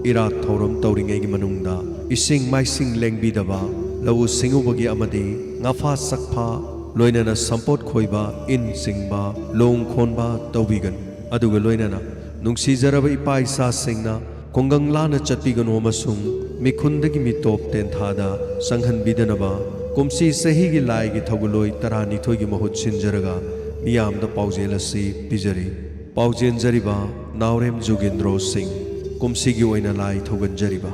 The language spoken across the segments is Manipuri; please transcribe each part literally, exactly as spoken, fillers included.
ꯏꯔꯥꯠ ꯊꯧꯔꯝ ꯇꯧꯔꯤꯉꯩꯒꯤ ꯃꯅꯨꯡꯗ ꯏꯁꯤꯡ ꯃꯥꯏꯁꯤꯡ ꯂꯦꯡꯕꯤꯗꯕ, ꯂꯧꯎ ꯁꯤꯡꯎꯕꯒꯤ ꯑꯃꯗꯤ ꯉꯥꯐꯥ ꯆꯥꯛꯐꯥ, ꯂꯣꯏꯅꯅ ꯁꯝꯄꯣꯠ ꯈꯣꯏꯕ, ꯏꯟ ꯆꯤꯡꯕ, ꯂꯣꯡ ꯈꯣꯟꯕ ꯇꯧꯕꯤꯒꯅꯨ꯫ ꯑꯗꯨꯒ ꯂꯣꯏꯅꯅ ꯅꯨꯡꯁꯤꯖꯔꯕ ꯏꯄꯥ ꯏꯆꯥꯁꯤꯡꯅ ꯈꯨꯡꯒꯪ ꯂꯥꯟꯅ ꯆꯠꯄꯤꯒꯅꯨ ꯑꯃꯁꯨꯡ ꯃꯤꯈꯨꯟꯗꯒꯤ ꯃꯤꯇꯣꯞ ꯇꯦꯟꯊꯥꯗ ꯆꯪꯍꯟꯕꯤꯗꯅꯕ ꯀꯨꯝꯁꯤ ꯆꯍꯤꯒꯤ ꯂꯥꯏꯒꯤ ꯊꯧꯒꯜꯂꯣꯏ ꯇꯔꯥꯅꯤꯊꯣꯏꯒꯤ ꯃꯍꯨꯠ ꯁꯤꯟꯖꯔꯒ ꯃꯤꯌꯥꯝꯗ ꯄꯥꯎꯖꯦꯜ ꯑꯁꯤ ꯄꯤꯖꯔꯤ꯫ ꯄꯥꯎꯖꯦꯟꯖꯔꯤꯕ ꯅꯥꯎꯔꯦꯝ ꯖꯨꯒꯦꯟꯗ꯭ꯔꯣ ꯁꯤꯡ, ꯀꯨꯝꯁꯤꯒꯤ ꯑꯣꯏꯅ ꯂꯥꯏ ꯊꯧꯒꯟꯖꯔꯤꯕ꯫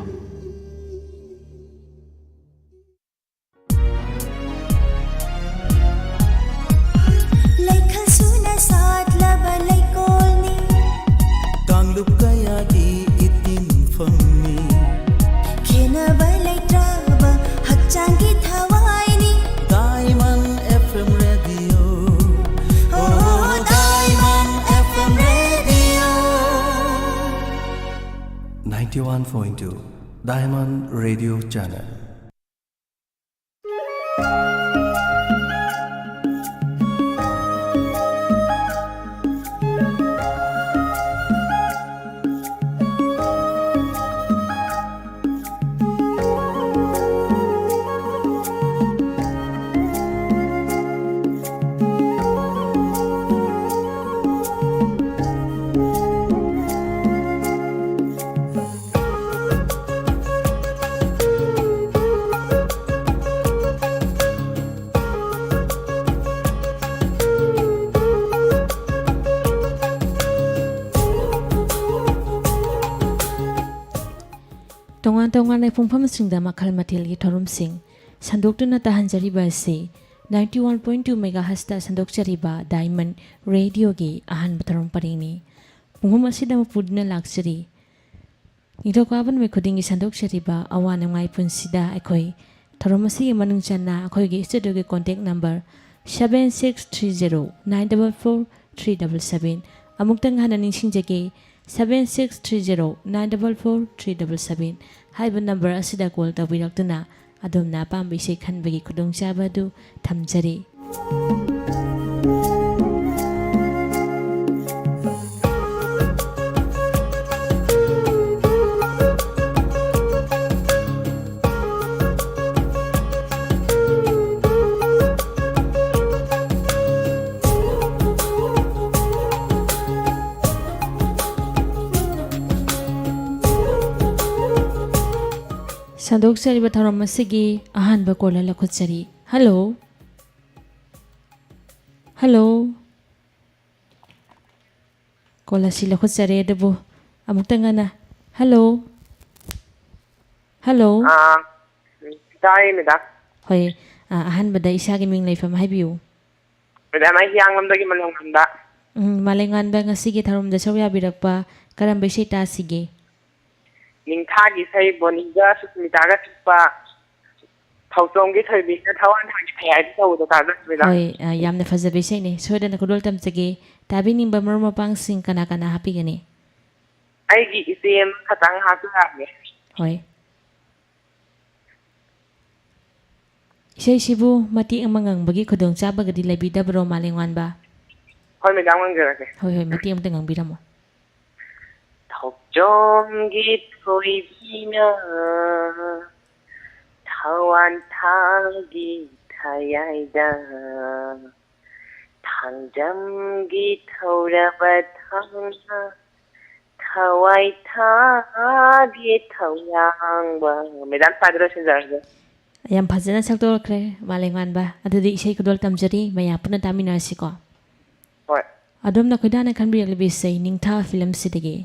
ꯂꯩꯈꯜ ꯁꯨꯅ ꯁꯥꯠꯂꯕ ꯂꯩꯀꯣꯜꯅꯤ꯫ ꯀꯥꯡꯂꯨꯞ ꯀꯌꯥꯒꯤ ꯏꯇꯤꯟꯐꯝꯅꯤ꯫ ꯈꯦꯅꯕ ꯂꯩꯇ꯭ꯔꯕ ꯍꯛꯆꯥꯡꯒꯤ ꯊꯋꯥꯏꯅꯤ꯫ Diamond F M Radio. Oh, Diamond F M Radio. Ninety-one point two Diamond Radio Channel. ꯇꯣꯉꯥꯟ ꯇꯣꯉꯥꯟꯕ ꯄꯨꯡꯐꯝꯁꯤꯡꯗ ꯃꯈꯜ ꯃꯊꯦꯜꯒꯤ ꯊꯧꯔꯝꯁꯤꯡ ꯁꯟꯗꯣꯛꯇꯨꯅ ꯇꯥꯍꯟꯖꯔꯤꯕ ꯑꯁꯤ ninety one point two megahertzꯇ ꯁꯟꯗꯣꯛꯆꯔꯤꯕ Diamond Radioꯒꯤ ꯑꯍꯥꯟꯕ ꯊꯧꯔꯝ ꯄꯔꯤꯡꯅꯤ꯫ ꯄꯨꯡꯐꯝ ꯑꯁꯤꯗ ꯃꯄꯨꯗꯨꯅ ꯂꯥꯛꯆꯔꯤ꯫ ꯅꯤꯡꯊꯧꯀꯥꯕ ꯅꯨꯃꯤꯠ ꯈꯨꯗꯤꯡꯒꯤ ꯁꯟꯗꯣꯛꯆꯔꯤꯕ ꯑꯋꯥ ꯅꯨꯡꯉꯥꯏ ꯄꯨꯟꯁꯤꯗ ꯑꯩꯈꯣꯏ ꯊꯧꯔꯝ ꯑꯁꯤꯒꯤ ꯃꯅꯨꯡ ꯆꯟꯅ ꯑꯩꯈꯣꯏꯒꯤ studioꯒꯤ contact number seven six three zero nine double four three double seven꯫ ꯑꯃꯨꯛꯇꯪ ꯍꯟꯅ ꯅꯤꯡꯁꯤꯡꯖꯒꯦ, seven six three zero nine double four three double seven ꯍꯥꯏꯕ number ꯑꯁꯤꯗ call ꯇꯧꯕꯤꯔꯛꯇꯨꯅ ꯑꯗꯣꯝꯅ ꯑꯄꯥꯝꯕ ꯏꯁꯩ ꯈꯟꯕꯒꯤ ꯈꯨꯗꯣꯡꯆꯥꯕ ꯑꯗꯨ ꯊꯝꯖꯔꯤ꯫ ꯁꯟꯗꯣꯛꯆꯔꯤꯕ ꯊꯧꯔꯝ ꯑꯁꯤꯒꯤ ꯑꯍꯥꯟꯕ ꯀꯣꯂꯔ ꯂꯧꯈꯠꯆꯔꯤ꯫ ꯍꯜꯂꯣ꯫ ꯍꯜꯂꯣ꯫ ꯀꯣꯜ ꯑꯁꯤ ꯂꯧꯈꯠꯆꯔꯦ, ꯑꯗꯨꯕꯨ ꯑꯃꯨꯛꯇꯪ ꯉꯟꯅ, ꯍꯜꯂꯣ꯫ ꯍꯜꯂꯣ꯫ ꯑꯥ, ꯇꯥꯏ, ꯃꯦꯗꯥꯝ꯫ ꯍꯣꯏ, ꯑꯥ, ꯑꯍꯥꯟꯕꯗ ꯏꯁꯥꯒꯤ ꯃꯤꯡ ꯂꯩꯐꯝ ꯍꯥꯏꯕꯤꯌꯨ꯫ ꯃꯦꯗꯥꯝ, ꯑꯩ ꯍꯤꯌꯥꯡꯂꯝꯗꯒꯤ ꯃꯥꯂꯦꯝꯉꯥꯟꯕ꯫ ꯎꯝ, ꯃꯥꯂꯦꯝꯉꯥꯟꯕ, ꯉꯁꯤꯒꯤ ꯊꯧꯔꯝꯗ ꯁꯔꯨꯛ ꯌꯥꯕꯤꯔꯛꯄ ꯀꯔꯝꯕ ꯏꯁꯩ ꯇꯥꯁꯤꯒꯦ? ꯅꯤꯡꯊꯥꯒꯤ ꯏꯁꯩ, ꯕꯣꯅꯤꯒ ꯁꯨꯁꯃꯤꯇꯥꯒ ꯆꯠꯄ, ꯊꯧꯆꯣꯝꯒꯤ ꯊꯣꯏꯕꯤꯅ ꯊꯋꯥꯟ ꯊꯥꯒꯤ ꯊꯌꯥꯏꯗ ꯇꯧꯕꯗꯣ ꯇꯥꯖꯁꯤ, ꯃꯦꯗꯥꯝ꯫ ꯍꯣꯏ, ꯑ, ꯌꯥꯝꯅ ꯐꯖꯕ ꯏꯁꯩꯅꯦ꯫ ꯁꯣꯏꯗꯅ ꯈꯨꯗꯣꯜ ꯇꯝꯖꯒꯦ꯫ ꯇꯥꯕꯤꯅꯤꯡꯕ ꯃꯔꯨꯞ ꯃꯄꯥꯡꯁꯤꯡ ꯀꯅꯥ ꯀꯅꯥ ꯍꯥꯞꯄꯤꯒꯅꯤ? ꯑꯩꯒꯤ ꯏꯆꯦ ꯑꯃꯈꯛꯇꯪ ꯍꯥꯞꯆꯔꯛꯑꯒꯦ꯫ ꯍꯣꯏ꯫ ꯏꯁꯩꯁꯤꯕꯨ ꯃꯇꯦꯛ ꯑꯃ ꯉꯪꯕꯒꯤ ꯈꯨꯗꯣꯡꯆꯥꯕꯒꯗꯤ ꯂꯩꯕꯤꯗꯕ꯭ꯔꯣ, ꯃꯥꯂꯦꯝꯉꯥꯟꯕ? ꯍꯣꯏ, ꯃꯦꯗꯥꯝ, ꯉꯪꯖꯔꯛꯀꯦ꯫ ꯍꯣꯏ, ꯍꯣꯏ, ꯃꯇꯦꯛ ꯑꯃꯇ ꯉꯪꯕꯤꯔꯝꯃꯣ꯫ ꯊꯣꯛꯆꯣꯝꯒꯤ ꯊꯣꯏꯕꯤꯅ ꯊꯋꯥꯟ ꯊꯥꯒꯤ ꯊꯌꯥꯏꯗ, ꯊꯥꯡꯖꯝꯒꯤ ꯊꯧꯔꯕ ꯊꯥꯡꯅ, ꯊꯋꯥꯏ ꯊꯥꯒꯤ ꯊꯧꯌꯥꯡꯕ꯫ ꯃꯦꯗꯥꯝ, ꯁ꯭ꯋꯥꯏꯗ ꯂꯣꯏꯁꯤꯟꯖꯔꯒꯦ꯫ ꯌꯥꯝ ꯐꯖꯅ ꯁꯛꯇꯣꯔꯛꯈ꯭ꯔꯦ, ꯃꯥꯂꯦꯝꯉꯥꯟꯕ꯫ ꯑꯗꯨꯗꯤ ꯏꯁꯩ ꯈꯨꯗꯣꯜ ꯇꯝꯖꯔꯤ, ꯃꯌꯥꯝ ꯄꯨꯟꯅ ꯇꯥꯃꯤꯟꯅꯔꯁꯤꯀꯣ꯫ ꯍꯣꯏ꯫ ꯑꯗꯣꯝꯅ ꯈꯣꯏꯗꯥꯅ ꯈꯟꯕꯤꯔꯛꯂꯤꯕ ꯏꯁꯩ ꯅꯤꯡꯊꯥ ꯐꯤꯂꯝꯁꯤꯗꯒꯤ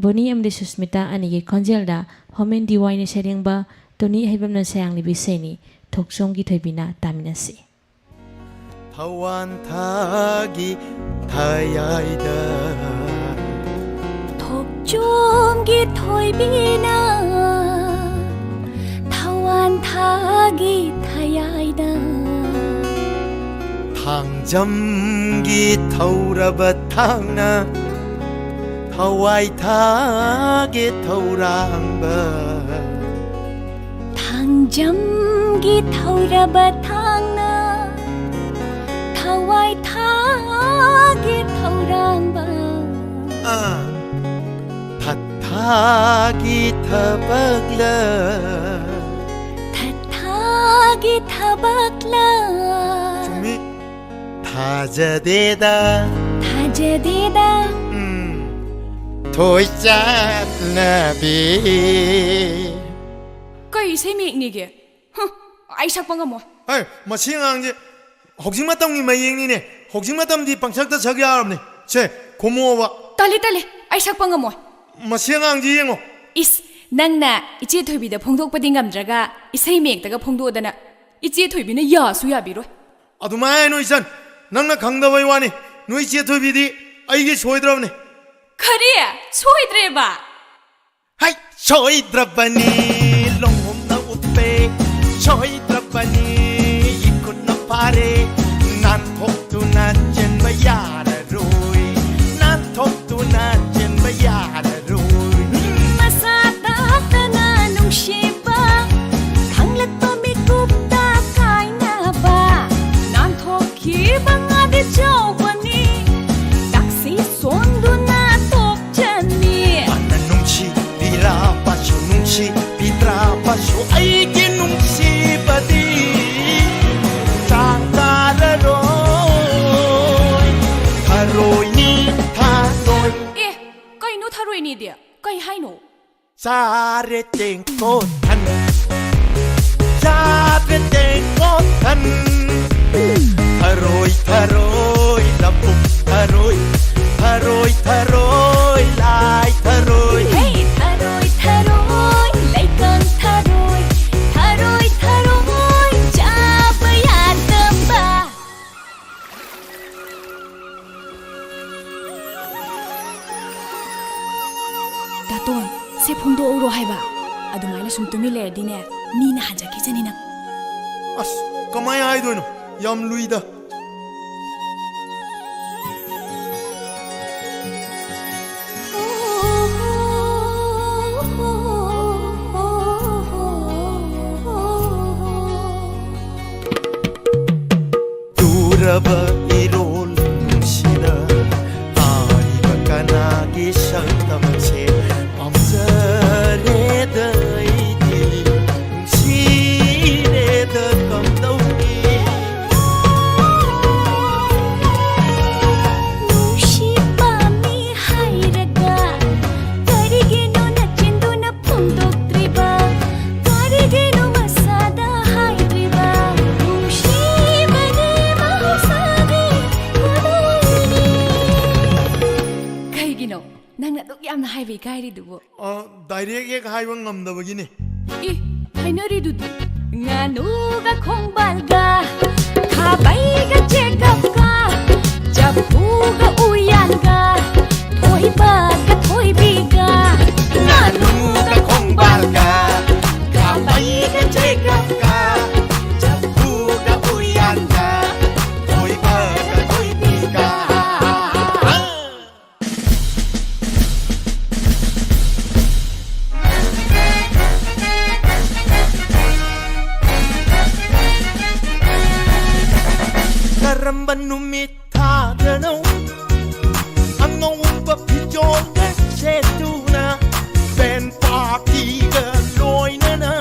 ꯕꯣꯅꯤ ꯑꯃꯗꯤ ꯁꯨꯁꯃꯤꯇꯥ ꯑꯅꯤꯒꯤ ꯈꯣꯟꯖꯦꯜꯗ ꯍꯣꯃꯦꯟ ꯗꯤꯋꯥꯏꯅ ꯁꯩꯔꯦꯡꯕ, ꯇꯣꯅꯤ ꯑꯍꯩꯕꯝꯅ ꯁꯩꯌꯥꯡꯂꯤꯕ ꯏꯁꯩꯅꯤ꯫ ꯊꯣꯛꯆꯣꯝꯒꯤ ꯊꯣꯏꯕꯤꯅ ꯇꯥꯃꯤꯟꯅꯁꯤ꯫ ꯊꯋꯥꯟ ꯊꯥꯒꯤ ꯊꯌꯥꯏꯗ, ꯊꯣꯛꯆꯣꯝꯒꯤ ꯊꯣꯏꯕꯤꯅ ꯊꯋꯥꯟ ꯊꯥꯒꯤ ꯊꯌꯥꯏꯗ, ꯊꯥꯡꯖꯝꯒꯤ ꯊꯧꯔꯕ ꯊꯥꯡꯅ, ꯊꯋꯥꯏ ꯊꯥꯒꯤ ꯊꯧꯔꯥꯡꯕ, ꯊꯥꯡꯖꯝꯒꯤ ꯊꯧꯔꯕ ꯊꯥꯡꯅ, ꯊꯋꯥꯏ ꯊꯥꯒꯤ ꯊꯧꯔꯥꯡꯕ꯫ ꯑꯥ, ꯊꯥꯒꯤ ꯊꯕꯛꯂ? ꯊꯥꯒꯤ ꯊꯕꯛꯂ? ꯆꯨꯝꯃꯤ꯫ ꯊꯥꯖꯗꯦꯗ꯫ ꯊꯥꯖꯗꯦꯗ꯫ ꯎꯝ꯫ ꯊꯣꯏ ꯆꯠꯅꯕꯤ꯫ ꯏꯁꯩ ꯃꯌꯦꯛꯅꯤꯒꯦ? ꯍꯨꯝ, ꯑꯩ ꯁꯛꯄ ꯉꯝꯃꯣꯏ꯫ ꯍꯩ, ꯃꯁꯤ ꯑꯉꯥꯡꯁꯦ ꯍꯧꯖꯤꯛ ꯃꯇꯝꯒꯤ ꯃꯌꯦꯛꯅꯤꯅꯦ꯫ ꯍꯧꯖꯤꯛ ꯃꯇꯝꯗꯤ ꯄꯪꯁꯛꯇ ꯁꯛ ꯌꯥꯔꯕꯅꯦ꯫ ꯁꯦ, ꯈꯨꯝꯃꯣꯕ꯫ ꯇꯜꯂꯤ, ꯇꯜꯂꯤ, ꯑꯩ ꯁꯛꯄ ꯉꯝꯃꯣꯏ꯫ ꯃꯁꯤ ꯑꯉꯥꯡꯁꯤ ꯌꯦꯡꯉꯣ꯫ ꯏꯁ, ꯅꯪꯅ ꯏꯆꯦ ꯊꯣꯏꯕꯤꯗ ꯐꯣꯡꯗꯣꯛꯄꯗꯤ ꯉꯝꯗ꯭ꯔꯒ ꯏꯁꯩ ꯃꯌꯦꯛꯇꯒ ꯐꯣꯡꯗꯣꯛꯑꯗꯅ ꯏꯆꯦ ꯊꯣꯏꯕꯤꯅ ꯌꯥꯁꯨ ꯌꯥꯕꯤꯔꯣꯏ꯫ ꯑꯗꯨꯃꯥꯏ ꯍꯥꯏꯅꯨ ꯏꯆꯟ, ꯅꯪꯅ ꯈꯪꯗꯕꯩ ꯋꯥꯅꯤ꯫ ꯅꯣꯏ ꯏꯆꯦ ꯊꯣꯏꯕꯤꯗꯤ ꯑꯩꯒꯤ ꯁꯣꯏꯗ꯭ꯔꯕꯅꯦ꯫ ꯀꯔꯤ? ꯁꯣꯏꯗ꯭ꯔꯦꯕ? ꯍꯩ, ꯁꯣꯏꯗ꯭ꯔꯕꯅꯤ, ꯂꯣꯡꯍꯣꯝꯅ ꯎꯞꯄꯦ꯫ ꯁꯣꯏꯗ꯭ꯔꯕꯅꯤ, ꯏꯈꯨꯠꯅ ꯐꯥꯔꯦ꯫ ꯅꯥꯟꯊꯣꯛꯇꯨꯅ ꯆꯦꯟꯕ ꯌꯥꯔꯔꯣꯏ, ꯅꯥꯟꯊꯣꯛꯇꯨꯅ ꯆꯦꯟꯕ ꯌꯥꯔꯔꯣꯏ꯫ ꯃꯁꯥ ꯇꯥꯛꯇꯅ ꯅꯨꯡꯁꯤꯕ, ꯈꯪꯂꯛꯄ ꯃꯤꯀꯨꯞꯇ ꯀꯥꯏꯅꯕ꯫ ꯅꯥꯟꯊꯣꯛꯈꯤꯕ ꯉꯥꯗꯤ ꯆꯥꯎꯕꯅꯤ, ꯇꯥꯛꯁꯤ ꯁꯣꯟꯗꯨꯅ ꯇꯣꯛꯆꯅꯤ꯫ ꯃꯥꯅ ꯅꯨꯡꯁꯤꯕꯤꯔꯕꯁꯨ, ꯅꯨꯡꯁꯤꯕꯤꯗ꯭ꯔꯕꯁꯨ, ꯑꯩꯒꯤ ꯅꯨꯡꯁꯤꯕꯗꯤ ꯆꯥꯡ ꯇꯥꯔꯔꯣꯏ꯫ ꯊꯔꯣꯏꯅꯤ, ꯊꯔꯣꯏ꯫ ꯑꯦ, ꯀꯩꯅꯣ ꯊꯔꯣꯏꯅꯤꯗꯤ? ꯀꯩ ꯍꯥꯏꯅꯣ? ꯆꯥꯔꯦ ꯇꯦꯡꯀꯣꯠ ꯊꯟ, ꯆꯥꯔꯦ ꯇꯦꯡꯀꯣꯠ ꯊꯟ꯫ ꯊꯔꯣꯏ, ꯊꯔꯣꯏ, ꯂꯧꯕꯨꯛ ꯊꯔꯣꯏ, ꯊꯔꯣꯏ, ꯊꯔꯣꯏ, ꯂꯥꯏ ꯊꯔꯣꯏ꯫ ꯍꯦ! ꯊꯔꯣꯏ, ꯊꯔꯣꯏ, ꯂꯩꯀꯪ ꯊꯔꯣꯏ, ꯊꯔꯣꯏ, ꯊꯔꯣꯏ, ꯆꯥꯕ ꯌꯥꯗꯕ꯫ ꯗꯥꯇꯣꯟ, ꯁꯦ ꯐꯣꯡꯗꯣꯛꯎꯔꯣ ꯍꯥꯏꯕ꯫ ꯑꯗꯨꯃꯥꯏꯅ ꯁꯨꯝ ꯇꯨꯃꯤꯟ ꯂꯩꯔꯗꯤꯅꯦ, ꯃꯤꯅ ꯍꯟꯖꯈꯤꯖꯅꯤ ꯅꯪ꯫ ꯑꯁ, ꯀꯃꯥꯏ ꯍꯥꯏꯗꯣꯏꯅꯣ? ꯌꯥꯝ ꯂꯨꯏꯗ꯫ ꯇꯨꯔꯕ ꯏꯔꯣꯜ ꯅꯨꯡꯁꯤꯅ ꯇꯥꯔꯤꯕ ꯀꯅꯥꯒꯤ ꯁꯛꯇꯝꯁꯦ ꯄꯥꯝꯖꯔꯦꯗ ꯑꯩꯗꯤ ꯅꯨꯡꯁꯤꯔꯦꯗ ꯀꯝꯗꯧꯅꯤ? ꯑꯗꯨꯕꯨ꯫ ꯑ, direct ꯍꯦꯛ ꯍꯥꯏꯕ ꯉꯝꯗꯕꯒꯤꯅꯦ꯫ ꯏ, ꯍꯥꯏꯅꯔꯤꯗꯨꯗꯤ꯫ ꯉꯥꯅꯨꯒ ꯈꯣꯡꯕꯥꯜꯒ, ꯈꯥꯕꯩꯒ ꯆꯦꯒꯞꯀ, ꯆꯐꯨꯒ ꯎꯌꯥꯟꯒ, ꯊꯣꯏꯕꯒ ꯊꯣꯏꯕꯤꯒ꯫ ꯉꯥꯅꯨꯒ ꯈꯣꯡꯕꯥꯜꯒ, ꯈꯥꯕꯩꯒ ꯆꯦꯒꯞꯀ, ꯆꯐꯨꯒ ꯎꯌꯥꯟꯒ, ꯊꯣꯏꯕꯒ ꯊꯣꯏꯕꯤꯒ꯫ ꯀꯔꯝꯕ ꯅꯨꯃꯤꯠ ꯊꯥꯗꯅꯣ ꯑꯉꯧꯕ ꯐꯤꯖꯣꯜꯒ ꯁꯦꯠꯇꯨꯅ ꯕꯦꯟ ꯄꯥꯔꯇꯤꯒ ꯂꯣꯏꯅꯅ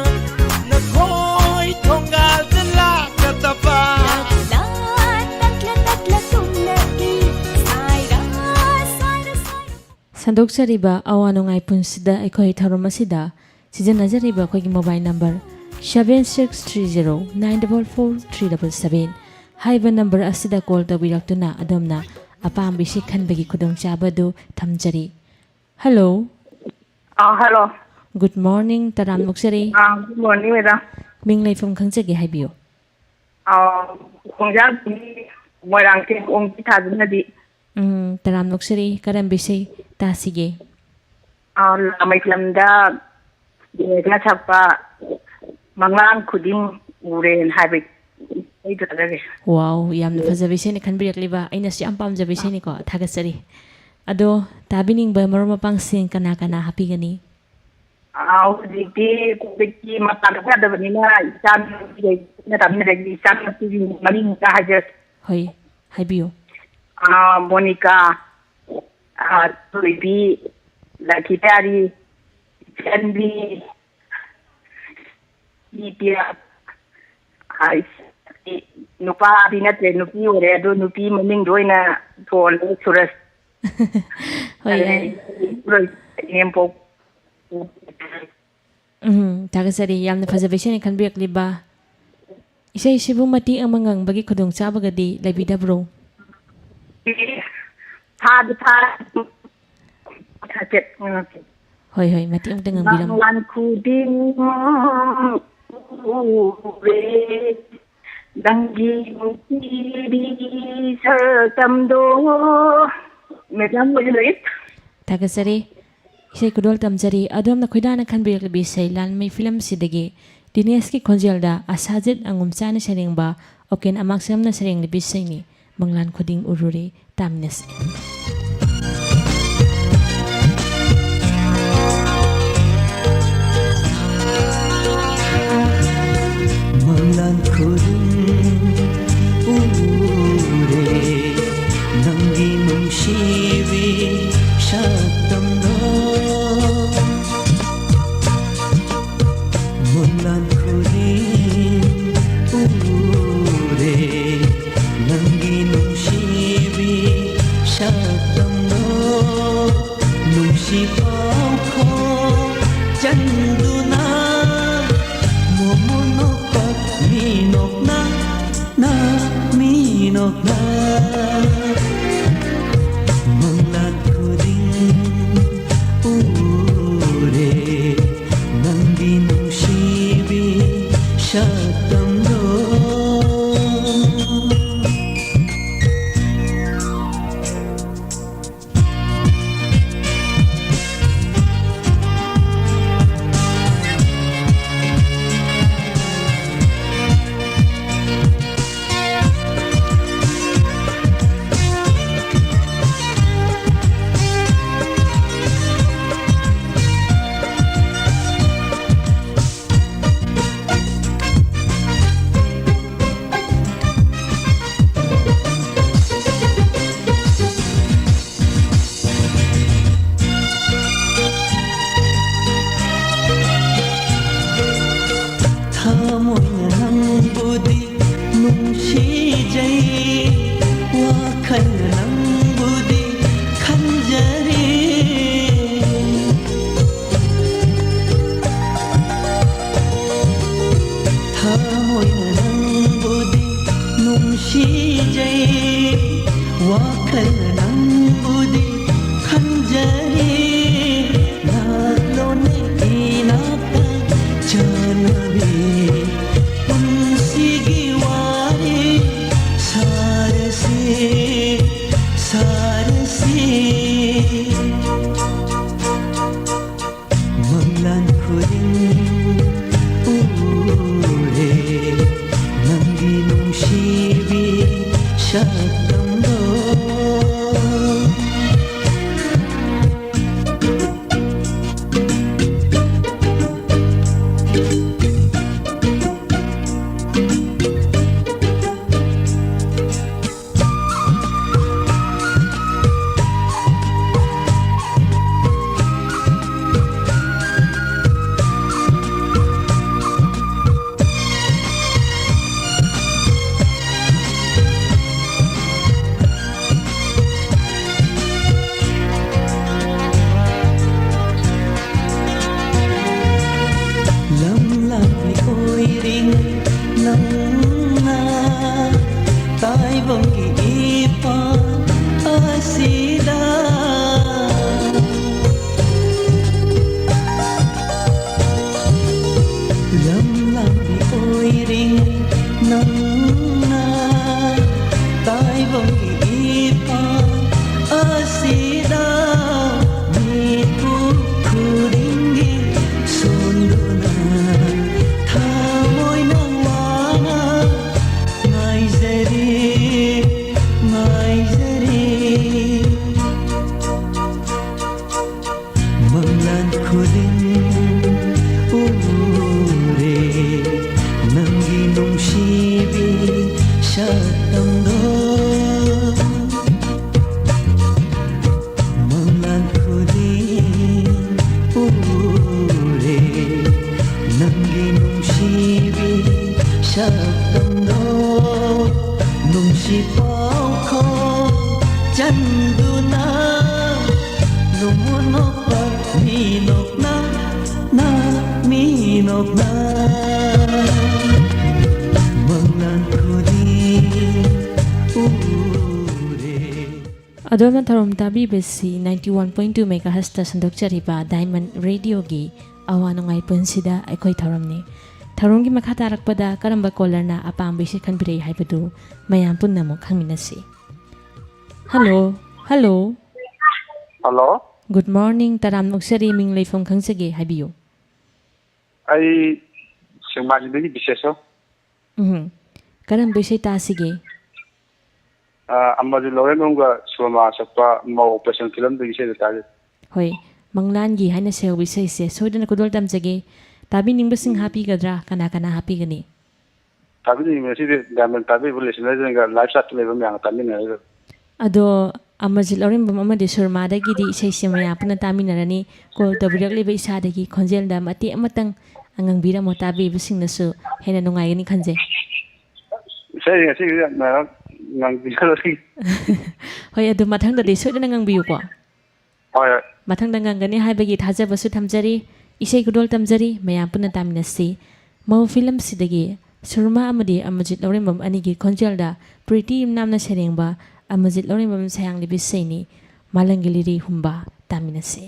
ꯅꯈꯣꯏ ꯊꯣꯡꯒꯥꯜꯗ ꯂꯥꯛꯀꯗꯕ꯫ ꯇꯛꯂ, ꯇꯛꯂ, ꯇꯛꯂ ꯇꯨꯝꯂꯛꯏ꯫ ꯁꯥꯏꯔ, ꯁꯥꯏꯔ, ꯁꯥꯏꯔ꯫ ꯁꯟꯗꯣꯛꯆꯔꯤꯕ ꯑꯋꯥ ꯅꯨꯡꯉꯥꯏ ꯄꯨꯟꯁꯤꯗ ꯑꯩꯈꯣꯏ ꯊꯧꯔꯝ ꯑꯁꯤꯗ ꯁꯤꯖꯤꯟꯅꯖꯔꯤꯕ ꯑꯩꯈꯣꯏꯒꯤ mobile number seven six three zero nine double four three double seven ꯍꯥꯏꯕ number ꯑꯁꯤꯗ call ꯇꯧꯕꯤꯔꯛꯇꯨꯅ ꯑꯗꯣꯝꯅ ꯑꯄꯥꯝꯕ ꯏꯁꯩ ꯈꯟꯕꯒꯤ ꯈꯨꯗꯣꯡꯆꯥꯕ ꯑꯗꯨ ꯊꯝꯖꯔꯤ꯫ Hello꯫ ꯑꯥ, hello꯫ Good morning, ꯇꯔꯥꯝꯅ ꯑꯣꯛꯆꯔꯤ꯫ ꯑꯥ, good morning, madam꯫ ꯃꯤꯡ ꯂꯩꯐꯝ ꯈꯪꯖꯒꯦ, ꯍꯥꯏꯕꯤꯌꯨ꯫ ꯑꯥ, ꯈꯣꯡꯖꯥꯝ ꯃꯣꯏꯔꯥꯡ ꯇꯦꯡꯈꯣꯡꯒꯤ ꯊꯥꯖꯤꯟꯅꯕꯤ꯫ ꯎꯝ, ꯇꯔꯥꯝꯅ ꯑꯣꯛꯆꯔꯤ꯫ ꯀꯔꯝꯕ ꯏꯁꯩ ꯇꯥꯁꯤꯒꯦ? ꯑꯥ, ꯂꯥꯃꯩ ꯐꯤꯂꯝꯗ ꯃꯦꯘꯅ ꯁꯛꯄ ꯃꯪꯂꯥꯟ ꯈꯨꯗꯤꯡ ꯎꯔꯦꯅ ꯍꯥꯏꯕ ꯏꯁꯩꯗꯣ ꯇꯥꯖꯒꯦ꯫ Wow, ꯌꯥꯝꯅ ꯐꯖꯕ ꯏꯁꯩꯅꯤ ꯈꯟꯕꯤꯔꯛꯂꯤꯕ꯫ ꯑꯩꯅꯁꯨ ꯌꯥꯝ ꯄꯥꯝꯖꯕ ꯏꯁꯩꯅꯤꯀꯣ꯫ ꯊꯥꯒꯠꯆꯔꯤ꯫ ꯑꯗꯣ ꯇꯥꯕꯤꯅꯤꯡꯕ ꯃꯔꯨꯞ ꯃꯄꯥꯡꯁꯤꯡ ꯀꯅꯥ ꯀꯅꯥ ꯍꯥꯞꯄꯤꯒꯅꯤ? ꯑꯥ, ꯍꯧꯖꯤꯛꯇꯤ ꯀꯣꯚꯤꯗꯀꯤ ꯃꯄꯥꯟ ꯊꯣꯛ ꯌꯥꯗꯕꯅꯤꯅ ꯏꯆꯥ ꯅꯨꯄꯤꯈꯩ ꯄꯨꯟꯅ ꯇꯥꯃꯤꯟꯅꯔꯒꯦ꯫ ꯏꯆꯥ ꯅꯨꯄꯤꯁꯤꯡ ꯃꯃꯤꯡ ꯑꯝꯇ ꯍꯥꯏꯖꯔꯛꯀꯦ꯫ ꯍꯣꯏ, ꯍꯥꯏꯕꯤꯌꯨ꯫ ꯑꯥ, ꯃꯣꯅꯤꯀꯥ, ꯑꯥ, ꯊꯣꯏꯕꯤ, ꯂꯛꯈꯤꯄꯥꯔꯤ, ꯏꯆꯟꯕꯤ, ꯏꯄꯤꯌꯥ, ꯑꯥ, ꯅꯨꯄꯥꯗꯤ ꯅꯠꯇ꯭ꯔꯦ, ꯅꯨꯄꯤ ꯑꯣꯏꯔꯦ꯫ ꯑꯗꯨ ꯅꯨꯄꯤ ꯃꯃꯤꯡꯗꯣ ꯑꯣꯏꯅ ꯊꯣꯜꯂꯦ, ꯁꯨꯔꯖ꯫ ꯍꯣꯏ, ꯑꯗꯩ ꯌꯥꯏ꯫ ꯏꯅꯦꯝꯄꯣꯛ꯫ ꯎꯝ, ꯊꯥꯒꯠꯆꯔꯤ꯫ ꯌꯥꯝꯅ ꯐꯖꯕ ꯏꯁꯩꯅꯤ ꯈꯟꯕꯤꯔꯛꯂꯤꯕ꯫ ꯏꯁꯩꯁꯤꯕꯨ ꯃꯇꯦꯛ ꯑꯃ ꯉꯪꯕꯒꯤ ꯈꯨꯗꯣꯡꯆꯥꯕꯒꯗꯤ ꯂꯩꯕꯤꯗꯕ꯭ꯔꯣ? ꯐꯥꯗꯤ ꯐꯥ-, ꯍꯥꯏꯐꯦꯠ ꯉꯪꯉꯛꯀꯦ꯫ ꯍꯣꯏ, ꯍꯣꯏ, ꯃꯇꯦꯛ ꯑꯃꯇ ꯉꯪꯕꯤꯔꯝꯃꯨ꯫ ꯃꯪꯂꯥꯟ ꯈꯨꯗꯤꯡ ꯎꯔꯦ, ꯅꯪꯒꯤ ꯅꯨꯡꯁꯤꯕꯤ ꯁꯛꯇꯝꯗꯣ꯫ ꯃꯦꯗꯥꯝ, ꯂꯣꯏꯁꯤꯜꯂꯒꯦ꯫ ꯊꯥꯒꯠꯆꯔꯤ꯫ ꯏꯁꯩ ꯈꯨꯗꯣꯜ ꯇꯝꯖꯔꯤ꯫ ꯑꯗꯣꯝꯅ ꯈꯣꯏꯗꯥꯅ ꯈꯟꯕꯤꯔꯛꯂꯤꯕ ꯏꯁꯩ ꯂꯥꯟꯃꯩ ꯐꯤꯂꯝꯁꯤꯗꯒꯤ ꯗꯤꯅꯦꯁꯀꯤ ꯈꯣꯟꯖꯦꯜꯗ ꯑꯁꯥꯖꯤꯠ ꯑꯉꯨꯝꯆꯥꯅ ꯁꯩꯔꯦꯡꯕ, ꯑꯣꯀꯦꯟ ꯑꯃꯥꯛꯁꯝꯅ ꯁꯩꯔꯦꯡꯂꯤꯕ ꯏꯁꯩꯅꯤ꯫ ꯃꯪꯂꯥꯟ ꯈꯨꯗꯤꯡ ꯎꯔꯨꯔꯦ꯫ ꯇꯥꯃꯤꯟꯅꯁꯤ꯫ ꯃꯪꯂꯥꯟ ꯈꯨꯗꯤꯡ ꯎꯔꯦ, ꯅꯪꯒꯤ ꯅꯨꯡꯁꯤꯕꯤ ꯁꯛꯇꯝꯗꯣ꯫ ꯃꯪꯂꯥꯟ ꯈꯨꯗꯤꯡ ꯎꯔꯦ, ꯅꯪꯒꯤ ꯅꯨꯡꯁꯤꯕꯤ ꯁꯛꯇꯝꯗꯣ꯫ ꯅꯨꯡꯁꯤ ꯄꯥꯎꯈꯣꯡ ꯆꯟꯗꯨꯅ, ꯃꯣꯃꯣꯟ ꯅꯣꯛꯄ ꯃꯤꯅꯣꯛꯅ, ꯅ ꯃꯤꯅꯣꯛꯅ꯫ ꯃꯪꯂꯥꯟ ꯈꯨꯗꯤꯡ ꯎꯔꯦ, ꯅꯪꯒꯤ ꯅꯨꯡꯁꯤꯕꯤ ꯁꯛꯇꯝꯗꯣ꯫ ꯊꯃꯣꯏꯅ ꯅꯪꯕꯨꯗꯤ ꯅꯨꯡꯁꯤꯖꯩ, ꯋꯥꯈꯜꯅ ꯅꯪꯕꯨꯗꯤ ꯈꯟꯖꯔꯤ꯫ ꯊꯃꯣꯏꯅ ꯅꯪꯕꯨꯗꯤ ꯅꯨꯡꯁꯤꯖꯩ, ꯋꯥꯈꯜꯅ ꯅꯪꯕꯨꯗꯤ ꯈꯟꯖꯔꯤ꯫ ꯂꯥ ꯂꯥꯟ ꯈꯨꯗꯤꯡ ꯎꯔꯦ ꯅꯪꯒꯤ ꯅꯨꯡꯁꯤꯕꯤ ꯁꯛꯇꯝꯗꯣ꯫ ꯂꯝ ꯂꯥꯛꯄꯤ ꯑꯣꯏꯔꯤꯉꯩ ꯅꯪꯅ ꯇꯥꯏꯕꯪꯒꯤ ꯏꯄꯥ ꯑꯁꯤꯗ ꯂꯝ ꯂꯥꯛꯄꯤ ꯑꯣꯏꯔꯤꯉꯩ ꯅꯪꯅ ꯇꯥꯏꯕꯪꯒꯤ ꯏꯄꯥ ꯑꯁꯤꯗ ꯃꯤꯄꯨꯝ ꯈꯨꯗꯤꯡꯒꯤ ꯁꯣꯟꯗꯨꯅ ꯊꯃꯣꯏꯅ ꯋꯥꯅ ꯉꯥꯏꯖꯔꯤ, ꯉꯥꯏꯖꯔꯤ꯫ ꯃꯪꯂꯥꯟ ꯈꯨꯗꯤꯡ ꯎꯔꯦ ꯅꯪꯒꯤ ꯅꯨꯡꯁꯤꯕꯤ ꯁꯛꯇꯝꯗꯣ꯫ ꯃꯪꯂꯥꯟ ꯈꯨꯗꯤꯡ ꯎꯔꯦ ꯅꯪꯒꯤ ꯅꯨꯡꯁꯤꯕꯤ ꯁꯛꯇꯝꯗꯣ꯫ ꯅꯨꯡꯁꯤ ꯄꯥꯎꯈꯣꯡ ꯆꯟꯗꯨꯅ ꯅꯣꯡꯃ ꯅꯣꯛꯄ ꯃꯤꯅꯣꯛꯅ ꯅ ꯃꯤꯅꯣꯛꯅ ꯃꯪꯂꯥꯟ ꯈꯨꯗꯤꯡ ꯎꯔꯦ꯫ ꯑꯗꯣꯝꯅ ꯊꯧꯔꯝ ꯇꯥꯕꯤꯕꯁꯤ ninety one point two megahertzꯇ ꯁꯟꯗꯣꯛꯆꯔꯤꯕ Diamond Radioꯒꯤ ꯑꯋꯥ ꯅꯨꯡꯉꯥꯏ ꯄꯨꯟꯁꯤꯗ ꯑꯩꯈꯣꯏ ꯊꯧꯔꯝꯅꯤ꯫ ꯊꯧꯔꯝꯒꯤ ꯃꯈꯥ ꯇꯥꯔꯛꯄꯗ ꯀꯔꯝꯕ caller-ꯅ ꯑꯄꯥꯝꯕ ꯏꯁꯩ ꯈꯟꯕꯤꯔꯛꯏ ꯍꯥꯏꯕꯗꯨ ꯃꯌꯥꯝ ꯄꯨꯟꯅ ꯑꯃꯨꯛ ꯈꯪꯃꯤꯟꯅꯁꯤ꯫ Hello, hello꯫ Hello꯫ Good morning, ꯇꯔꯥꯝꯅ ꯑꯣꯛꯆꯔꯤ, ꯃꯤꯡ ꯂꯩꯐꯝ ꯈꯪꯖꯒꯦ, ꯍꯥꯏꯕꯤꯌꯨ꯫ ꯑꯩ ꯁꯦꯛꯃꯥꯏꯗꯒꯤ ꯕꯤꯁꯦꯁꯣꯔ꯫ ꯎꯝ, ꯀꯔꯝꯕ ꯏꯁꯩ ꯇꯥꯁꯤꯒꯦ? ꯑ, ꯑꯃꯔꯖꯤꯠ ꯂꯧꯔꯦꯝꯕꯝꯒ ꯁꯨꯔꯃꯥ ꯁꯛꯄ ꯃꯧ ꯑꯣꯄꯔꯦꯁꯟ ꯐꯤꯂꯝꯗꯨꯒꯤ ꯏꯁꯩꯗꯣ ꯇꯥꯖꯩ꯫ ꯍꯣꯏ, ꯃꯪꯂꯥꯟꯒꯤ ꯍꯥꯏꯅ ꯁꯩꯍꯧꯕ ꯏꯁꯩꯁꯦ ꯁꯣꯏꯗꯅ ꯈꯨꯗꯣꯜ ꯇꯝꯖꯒꯦ꯫ ꯇꯥꯕꯤꯅꯤꯡꯕꯁꯤꯡ ꯍꯥꯄꯤꯒꯗ꯭ꯔꯥ? ꯀꯅꯥ ꯀꯅꯥ ꯍꯥꯄꯤꯒꯅꯤ? ꯇꯥꯕꯤꯅꯤꯡꯕ ꯉꯁꯤꯗꯤ ꯗꯥꯏꯃꯟ ꯇꯥꯕꯤꯕ ꯂꯤꯁꯅꯔꯁꯤꯡꯒ ꯂꯥꯏꯚ ꯆꯥꯠꯇ ꯂꯩꯕ ꯃꯌꯥꯝꯒ ꯇꯥꯃꯤꯟꯅꯔꯒ꯫ ꯑꯗꯣ ꯑꯃꯔꯖꯤꯠ ꯂꯧꯔꯦꯝꯕꯝ ꯑꯃꯗꯤ ꯁꯨꯔꯃꯥꯗꯒꯤꯗꯤ ꯏꯁꯩꯁꯦ ꯃꯌꯥꯝ ꯄꯨꯟꯅ ꯇꯥꯃꯤꯟꯅꯔꯅꯤ꯫ ꯀꯣꯜ ꯇꯧꯕꯤꯔꯛꯂꯤꯕ ꯏꯁꯥꯗꯒꯤ ꯈꯣꯟꯖꯦꯜꯗ ꯃꯇꯦꯛ ꯑꯃꯇꯪ ꯉꯪꯕꯤꯔꯝꯃꯣ, ꯇꯥꯕꯤꯕꯁꯤꯡꯅꯁꯨ ꯍꯦꯟꯅ ꯅꯨꯡꯉꯥꯏꯒꯅꯤ ꯈꯟꯖꯩ꯫ ꯏꯁꯩ ꯉꯁꯤꯒꯤꯗꯤ ꯃꯌꯥꯝ ꯉꯪꯕꯤꯔꯔꯣꯏ꯫ ꯍꯣꯏ, ꯑꯗꯨ ꯃꯊꯪꯗꯗꯤ ꯁꯣꯏꯗꯅ ꯉꯪꯕꯤꯌꯨꯀꯣ꯫ ꯍꯣꯏ, ꯍꯣꯏ꯫ ꯃꯊꯪꯗ ꯉꯪꯒꯅꯤ ꯍꯥꯏꯕꯒꯤ ꯊꯥꯖꯕꯁꯨ ꯊꯝꯖꯔꯤ꯫ ꯏꯁꯩ ꯈꯨꯗꯣꯜ ꯇꯝꯖꯔꯤ, ꯃꯌꯥꯝ ꯄꯨꯟꯅ ꯇꯥꯃꯤꯟꯅꯁꯤ꯫ ꯃꯧ ꯐꯤꯂꯝꯁꯤꯗꯒꯤ ꯁꯨꯔꯃꯥ ꯑꯃꯗꯤ ꯑꯃꯔꯖꯤꯠ ꯂꯧꯔꯦꯝꯕꯝ ꯑꯅꯤꯒꯤ ꯈꯣꯟꯖꯦꯜꯗ ꯄ꯭ꯔꯤꯇꯤ ꯏꯝꯅꯥꯝꯅ ꯁꯩꯔꯦꯡꯕ ꯑꯃꯔꯖꯤꯠ ꯂꯧꯔꯦꯝꯕꯝ ꯁꯩꯍꯥꯡꯂꯤꯕ ꯏꯁꯩꯅꯤ, ꯃꯥꯂꯪꯒꯤ ꯂꯤꯔꯤ ꯍꯨꯝꯕ꯫ ꯇꯥꯃꯤꯟꯅꯁꯤ꯫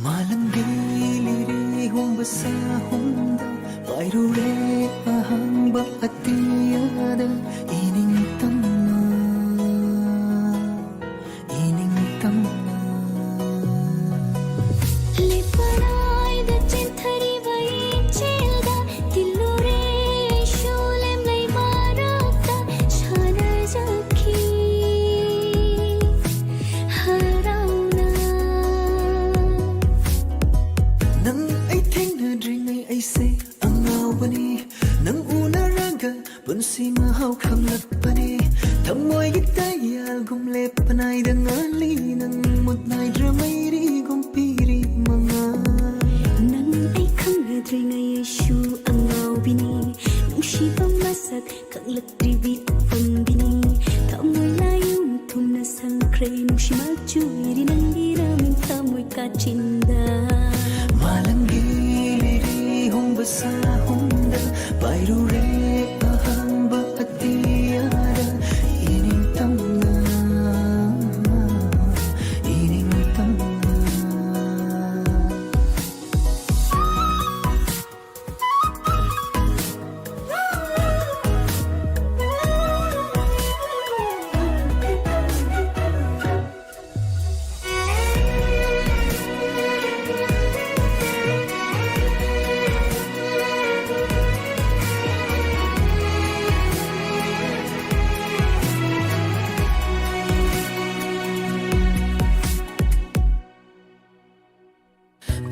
ꯃꯥꯂꯪꯒꯤ ꯂꯤꯔꯤ ꯍꯨꯝꯕ ꯁꯥꯍꯨꯝꯗ ꯄꯥꯏꯔꯨꯔꯦ ꯑꯍꯥꯡꯕ ꯑꯇꯤꯌꯥꯗ ꯏꯅꯤꯡꯇꯝꯅ, ꯏꯅꯤꯡꯇꯝꯅ꯫ ꯂꯤꯄꯅꯥꯏꯗ ꯆꯦꯟꯊꯔꯤꯕ ꯏꯆꯦꯜꯗ ꯇꯤꯜꯂꯨꯔꯦ ꯁꯨꯂꯦꯝ ꯂꯩ ꯃꯔꯛꯇ ꯁꯥꯟꯅꯖꯈꯤ ꯍꯔꯥꯎꯅ꯫ ꯅꯪ ꯑꯩ ꯊꯦꯡꯅꯗ꯭ꯔꯤꯉꯩ ꯑꯩꯁꯦ ꯑꯉꯥꯎꯕꯅꯤ, ꯅꯪ ꯎꯅꯔꯒ ꯄꯨꯟꯁꯤ ꯃꯍꯥꯎ ꯈꯪꯂꯛꯄꯅꯤ꯫ ꯊꯃꯣꯏꯒꯤ ꯇꯌꯥꯜꯒꯨꯝ ꯂꯦꯞꯄ ꯅꯥꯏꯗ ꯉꯥꯜꯂꯤ, ꯅꯪ ꯃꯨꯠ ꯅꯥꯏꯗ꯭ꯔ ꯃꯩꯔꯤꯒꯨꯝ ꯄꯤꯔꯤ ꯃꯉꯥꯜ꯫ ꯅꯪ ꯑꯩ ꯈꯪꯅꯗ꯭ꯔꯤꯉꯩ ꯑꯩꯁꯨ ꯑꯉꯥꯎꯕꯤꯅꯤ, ꯅꯨꯡꯁꯤꯕ ꯃꯁꯛ ꯈꯪꯂꯛꯇ꯭ꯔꯤꯕꯤ ꯑꯄꯪꯕꯤꯅꯤ꯫ ꯊꯃꯣꯏ ꯂꯥꯌꯨꯝ ꯊꯨꯝꯅ ꯁꯪꯈ꯭ꯔꯦ, ꯅꯨꯡꯁꯤ ꯃꯆꯨ ꯏꯔꯤ ꯅꯪꯒꯤ ꯔꯥꯃꯤꯡ ꯊꯃꯣꯏ ꯀꯥꯆꯤꯟꯗ꯫ ꯃꯥꯂꯪꯒꯤ ꯁꯥꯍꯨꯝꯗ ꯄꯥꯏꯔꯨꯔꯦ ꯑꯍꯥꯟꯕ ꯑꯇꯤꯌꯥꯗ ꯏꯅꯤꯡꯇꯝꯅ, ꯏꯅꯤꯡꯇꯝꯅ꯫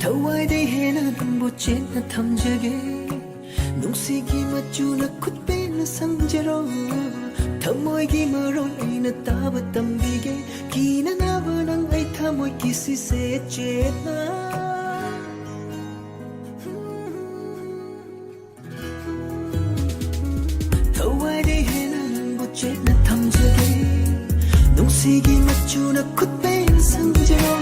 ꯊꯋꯥꯏꯗꯩ ꯍꯦꯟꯅ ꯅꯪꯕꯨ ꯆꯦꯠꯅ ꯊꯝꯖꯒꯦ꯫ ꯅꯨꯡꯁꯤꯒꯤ ꯃꯆꯨꯅ ꯈꯨꯠꯄꯦꯟꯅ ꯁꯪꯖꯔꯣ꯫ ꯊꯃꯣꯏꯒꯤ ꯃꯔꯣꯜ ꯑꯩꯅ ꯇꯥꯕ ꯇꯝꯕꯤꯒꯦ꯫ ꯀꯤꯅꯅꯕ ꯅꯪ ꯑꯩ ꯊꯃꯣꯏ ꯀꯤꯁꯤꯁꯦ ꯆꯦꯠꯅ꯫ ꯊꯋꯥꯏꯗꯩ ꯍꯦꯟꯅ ꯅꯪꯕꯨ ꯆꯦꯠꯅ ꯊꯝꯖꯒꯦ꯫ ꯅꯨꯡꯁꯤꯒꯤ ꯃꯆꯨꯅ ꯈꯨꯠꯄꯦꯟ ꯁꯪꯖꯔꯣ꯫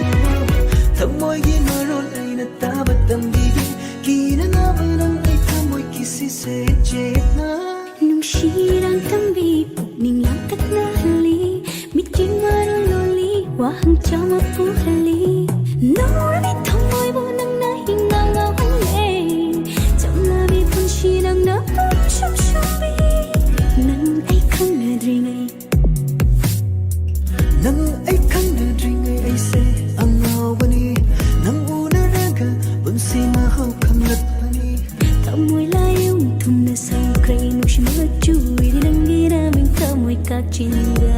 ꯊꯃꯣꯏꯒꯤ ꯃꯔꯣꯜ ꯑꯩꯅ ꯇꯥꯕ ꯇꯝꯕꯤꯒꯦ꯫ ꯀꯤꯅꯅꯕ ꯅꯪ ꯑꯩ ꯊꯃꯣꯏ ꯀꯤꯁꯤꯁꯦ ꯆꯦꯠꯅ꯫ ꯅꯨꯡꯁꯤꯔꯥꯡ ꯇꯝꯕꯤ ꯄꯨꯛꯅꯤꯡ ꯂꯥꯡꯇꯛꯅꯍꯜꯂꯤ꯫ ꯃꯤꯠꯀꯤ ꯃꯔꯨ ꯂꯣꯜꯂꯤ, ꯋꯥꯍꯪ ꯆꯥꯝꯃ ꯄꯨꯍꯜꯂꯤ꯫ ꯅꯧꯔꯕꯤ ꯊꯃꯣꯏꯕꯨ ꯅꯪꯅ ꯍꯤꯡꯅ ꯉꯥꯎꯍꯜꯂꯦ꯫ ꯆꯝꯂꯕꯤ ꯄꯨꯟꯁꯤ ꯅꯪꯅ ꯄꯨꯝꯁꯨꯝ ꯁꯨꯝꯕꯤ꯫ ꯅꯪ ꯑꯩ ꯈꯪꯅꯗ꯭ꯔꯤꯉꯩ, ꯅꯪ ꯑꯩ ꯈꯪꯅꯗ꯭ꯔꯤꯉꯩ ꯑꯩꯁꯦ ꯑꯉꯥꯎꯕꯅꯤ꯫ ꯅꯪ ꯎꯅꯔꯒ ꯄꯨꯟꯁꯤ ꯃꯍꯥꯎ ꯈꯪꯂꯛꯄꯅꯤ꯫ ꯊꯃꯣꯏ ꯂꯥꯏꯌꯨꯡ ꯊꯨꯝꯅ ꯁꯧꯈ꯭ꯔꯦ ꯅꯨꯡꯁꯤ ꯃꯆꯨ꯫ ꯑꯩꯗꯤ ꯅꯪꯒꯤ ꯅꯃꯤꯡ ꯊꯃꯣꯏ ꯀꯥꯆꯤꯟꯗ꯫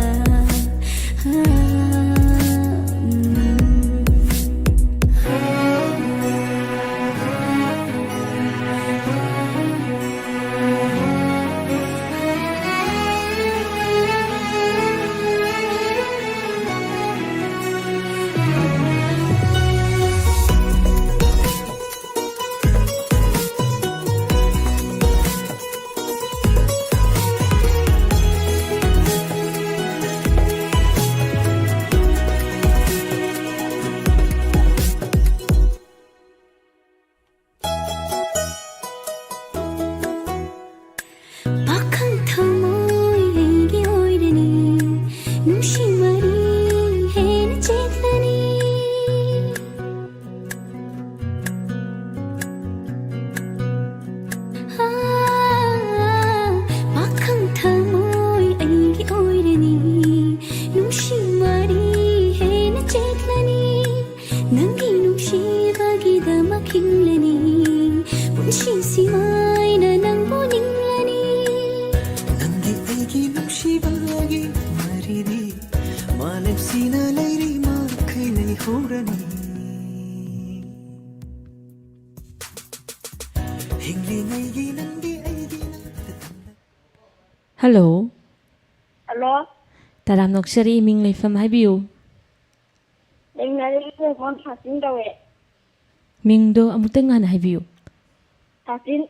ꯍꯜꯂꯣ꯫ ꯍꯜꯂꯣ꯫ ꯇꯔꯥꯝꯅ ꯑꯣꯛꯆꯔꯤ, ꯏꯃꯤꯡ ꯂꯩꯐꯝ ꯍꯥꯏꯕꯤꯌꯨ꯫ ꯂꯩꯃꯤꯟꯅꯔꯤꯕꯁꯦ ꯃꯣꯟ ꯊꯥꯁꯤꯟ ꯀꯧꯋꯦ꯫ ꯃꯤꯡꯗꯣ ꯑꯃꯨꯛꯇꯪ ꯍꯥꯟꯅ ꯍꯥꯏꯕꯤꯌꯨ꯫ ꯊꯥꯁꯤꯟ꯫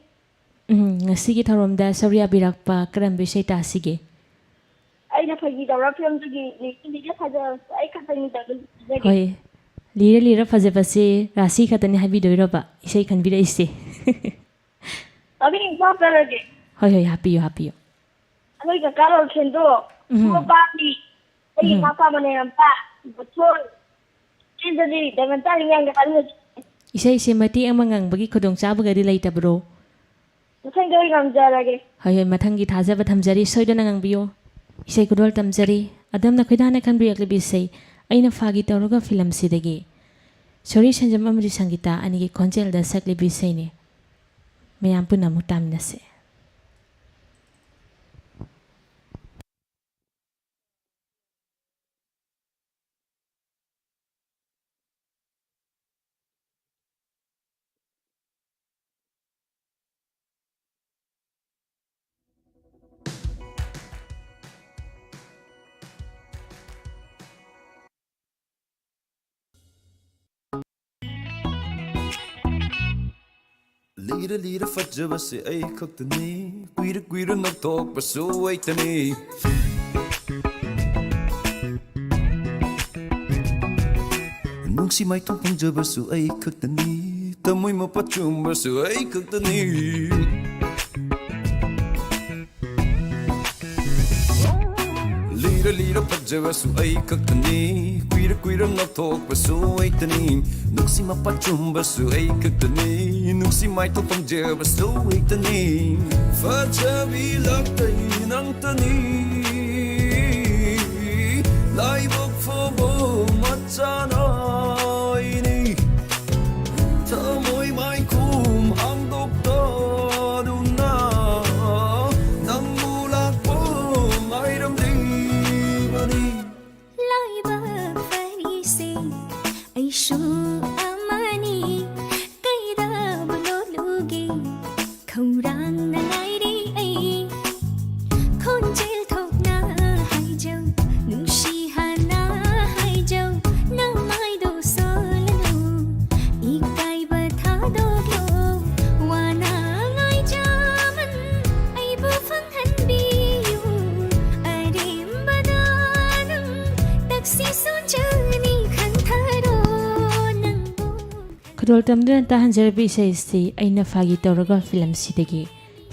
ꯎꯝ, ꯉꯁꯤꯒꯤ ꯊꯧꯔꯝꯗ ꯁꯔꯨꯛ ꯌꯥꯕꯤꯔꯛꯄ ꯀꯔꯝꯕ ꯏꯁꯩ ꯇꯥꯁꯤꯒꯦ? ꯑꯩꯅ ꯐꯥꯒꯤ ꯇꯧꯔ ꯐꯤꯂꯝꯗꯨꯒꯤ ꯂꯤꯔ ꯂꯤꯔ ꯐꯖꯕꯁꯨ ꯑꯩ ꯈꯛꯇꯅꯤ ꯇꯧꯖꯒꯦ꯫ ꯍꯣꯏ, ꯂꯤꯔ ꯂꯤꯔ ꯐꯖꯕꯁꯦ ꯔꯥꯁꯤ ꯈꯛꯇꯅꯤ ꯍꯥꯏꯕꯤꯗꯣꯏꯔꯕ ꯏꯁꯩ ꯈꯟꯕꯤꯔꯛꯏꯁꯦ? ꯃꯃꯤꯡ ꯏꯄꯥ ꯄꯜꯂꯒꯦ꯫ ꯍꯣꯏ, ꯍꯣꯏ, ꯍꯥꯞꯄꯤꯌꯨ, ꯍꯥꯞꯄꯤꯌꯨ꯫ ꯑꯩꯈꯣꯏ ꯀꯀꯥ ꯂꯣꯔꯈꯦꯟꯗꯣ, ꯎꯝ꯫ ꯃꯄꯥꯝꯃꯤ, ꯑꯩꯒꯤ ꯎꯝ꯫ ꯏꯅꯥꯎꯄꯥ ꯃꯅꯦꯝꯄꯥ, ꯕꯣꯊꯣꯟ, ꯆꯦꯟꯗꯗꯤ ꯗꯥꯏꯃꯟ ꯇꯥꯔꯤ ꯃꯌꯥꯝꯒ ꯇꯥꯃꯤꯟꯅꯁꯤ꯫ ꯏꯁꯩꯁꯦ ꯃꯇꯦꯛ ꯑꯃ ꯉꯪꯕꯒꯤ ꯈꯨꯗꯣꯡꯆꯥꯕꯒꯗꯤ ꯂꯩꯇꯕ꯭ꯔꯣ? ꯃꯊꯪꯗ ꯑꯣꯏꯅ ꯉꯝꯖꯔꯒꯦ꯫ ꯍꯣꯏ, ꯍꯣꯏ, ꯃꯊꯪꯒꯤ ꯊꯥꯖꯕ ꯊꯝꯖꯔꯤ, ꯁꯣꯏꯗꯅ ꯉꯪꯕꯤꯌꯣ꯫ ꯏꯁꯩ ꯈꯨꯗꯣꯜ ꯇꯝꯖꯔꯤ꯫ ꯑꯗꯣꯝꯅ ꯈꯣꯏꯗꯥꯅ ꯈꯟꯕꯤꯔꯛꯂꯤꯕ ꯏꯁꯩ ꯑꯩꯅ ꯐꯥꯒꯤ ꯇꯧꯔꯒ ꯐꯤꯂꯝꯁꯤꯗꯒꯤ ꯁꯣꯔꯤ ꯁꯦꯟꯖꯝ ꯑꯃꯗꯤ ꯁꯪꯒꯤꯇꯥ ꯑꯅꯤꯒꯤ ꯈꯣꯟꯖꯦꯜꯗ ꯁꯛꯂꯤꯕ ꯏꯁꯩꯅꯤ꯫ ꯃꯌꯥꯝ ꯄꯨꯟꯅ ꯑꯃꯨꯛ ꯇꯥꯃꯤꯟꯅꯁꯦ꯫ ꯂꯤꯔ ꯂꯤꯔ ꯐꯖꯕꯁꯦ ꯑꯩ ꯈꯛꯇꯅꯤ, ꯀꯨꯏꯔ ꯀꯨꯏꯔ ꯅꯧꯊꯣꯛꯄꯁꯨ ꯑꯩꯇꯅꯤ꯫ ꯅꯨꯡꯁꯤ ꯃꯥꯏꯊꯣꯡ ꯐꯪꯖꯕꯁꯨ ꯑꯩ ꯈꯛꯇꯅꯤ, ꯊꯃꯣꯏ ꯃꯄꯥ ꯆꯨꯝꯕꯁꯨ ꯑꯩ ꯈꯛꯇꯅꯤ꯫ ꯂꯤꯔ ꯂꯤꯔ ꯐꯖꯕꯁꯨ ꯑꯩ ꯈꯛꯇꯅꯤ, ꯀꯨꯏꯔ ꯀꯨꯏꯔ ꯉꯥꯎꯊꯣꯛꯄꯁꯨ ꯑꯩꯇꯅꯤ꯫ ꯅꯨꯡꯁꯤ ꯃꯄꯥ ꯆꯨꯝꯕꯁꯨ ꯑꯩ ꯈꯛꯇꯅꯤ, ꯅꯨꯡꯁꯤ ꯃꯥꯏꯊꯣꯡ ꯐꯪꯖꯕꯁꯨ ꯑꯩꯇꯅꯤ꯫ ꯐꯖꯕꯤ ꯂꯥꯛꯇꯩ ꯅꯪꯇꯅꯤ, ꯂꯥꯏꯕꯛ ꯐꯕ ꯃꯆꯥꯅ ꯑꯩꯅꯤ꯫ ꯊꯃꯣꯏ ꯃꯥꯏꯈꯨꯝ ꯍꯥꯡꯗꯣꯛꯇꯗꯨꯅ ꯅꯪꯕꯨ ꯂꯥꯛꯄ ꯉꯥꯏꯔꯝꯂꯤꯕꯅꯤ꯫ ꯂꯥꯏꯕꯛ ꯐꯔꯤꯁꯦ ꯑꯩꯁꯨ ꯑꯃꯅꯤ, ꯀꯩꯗꯕꯨ ꯂꯣꯠꯂꯨꯒꯦ? ꯈꯧꯔꯥꯡꯅ ꯉꯥꯏꯔꯤ ꯑꯩ, ꯇꯣꯜ ꯇꯝꯗꯨꯅ ꯇꯥꯍꯟꯖꯔꯕ ꯏꯁꯩ ꯑꯁꯤ ꯑꯩꯅ ꯐꯥꯒꯤ ꯇꯧꯔꯒ ꯐꯤꯂꯝꯁꯤꯗꯒꯤ꯫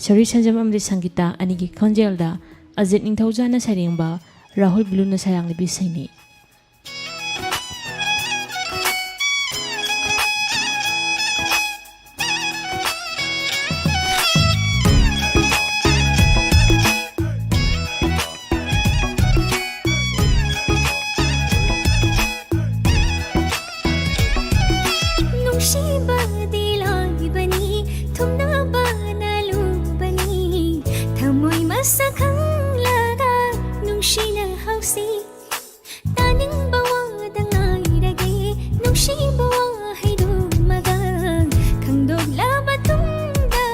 ꯁꯣꯔꯤ ꯁꯟꯖꯝ ꯑꯃꯗꯤ ꯁꯪꯒꯤꯇꯥ ꯑꯅꯤꯒꯤ ꯈꯣꯟꯖꯦꯜꯗ ꯑꯖꯤꯠ ꯅꯤꯡꯊꯧꯖꯥꯅ ꯁꯩꯔꯦꯡꯕ, ꯔꯥꯍꯨꯜ ꯕ꯭ꯂꯨꯅ ꯁꯩꯔꯥꯡꯂꯤꯕ ꯏꯁꯩꯅꯤ꯫ ꯅꯨꯡꯁꯤꯕꯗꯤ ꯂꯥꯏꯕꯅꯤ, ꯊꯨꯡꯅꯕꯅ ꯂꯨꯕꯅꯤ꯫ ꯊꯃꯣꯏ ꯃꯁꯛ ꯈꯪꯂꯒ ꯅꯨꯡꯁꯤꯅ ꯍꯧꯁꯤ꯫ ꯇꯥꯅꯤꯡꯕ ꯋꯥꯗ ꯉꯥꯏꯔꯒꯦ, ꯅꯨꯡꯁꯤꯕ ꯋꯥꯍꯩꯗꯨꯃꯒ ꯈꯪꯗꯣꯛꯂꯕ ꯇꯨꯡꯗ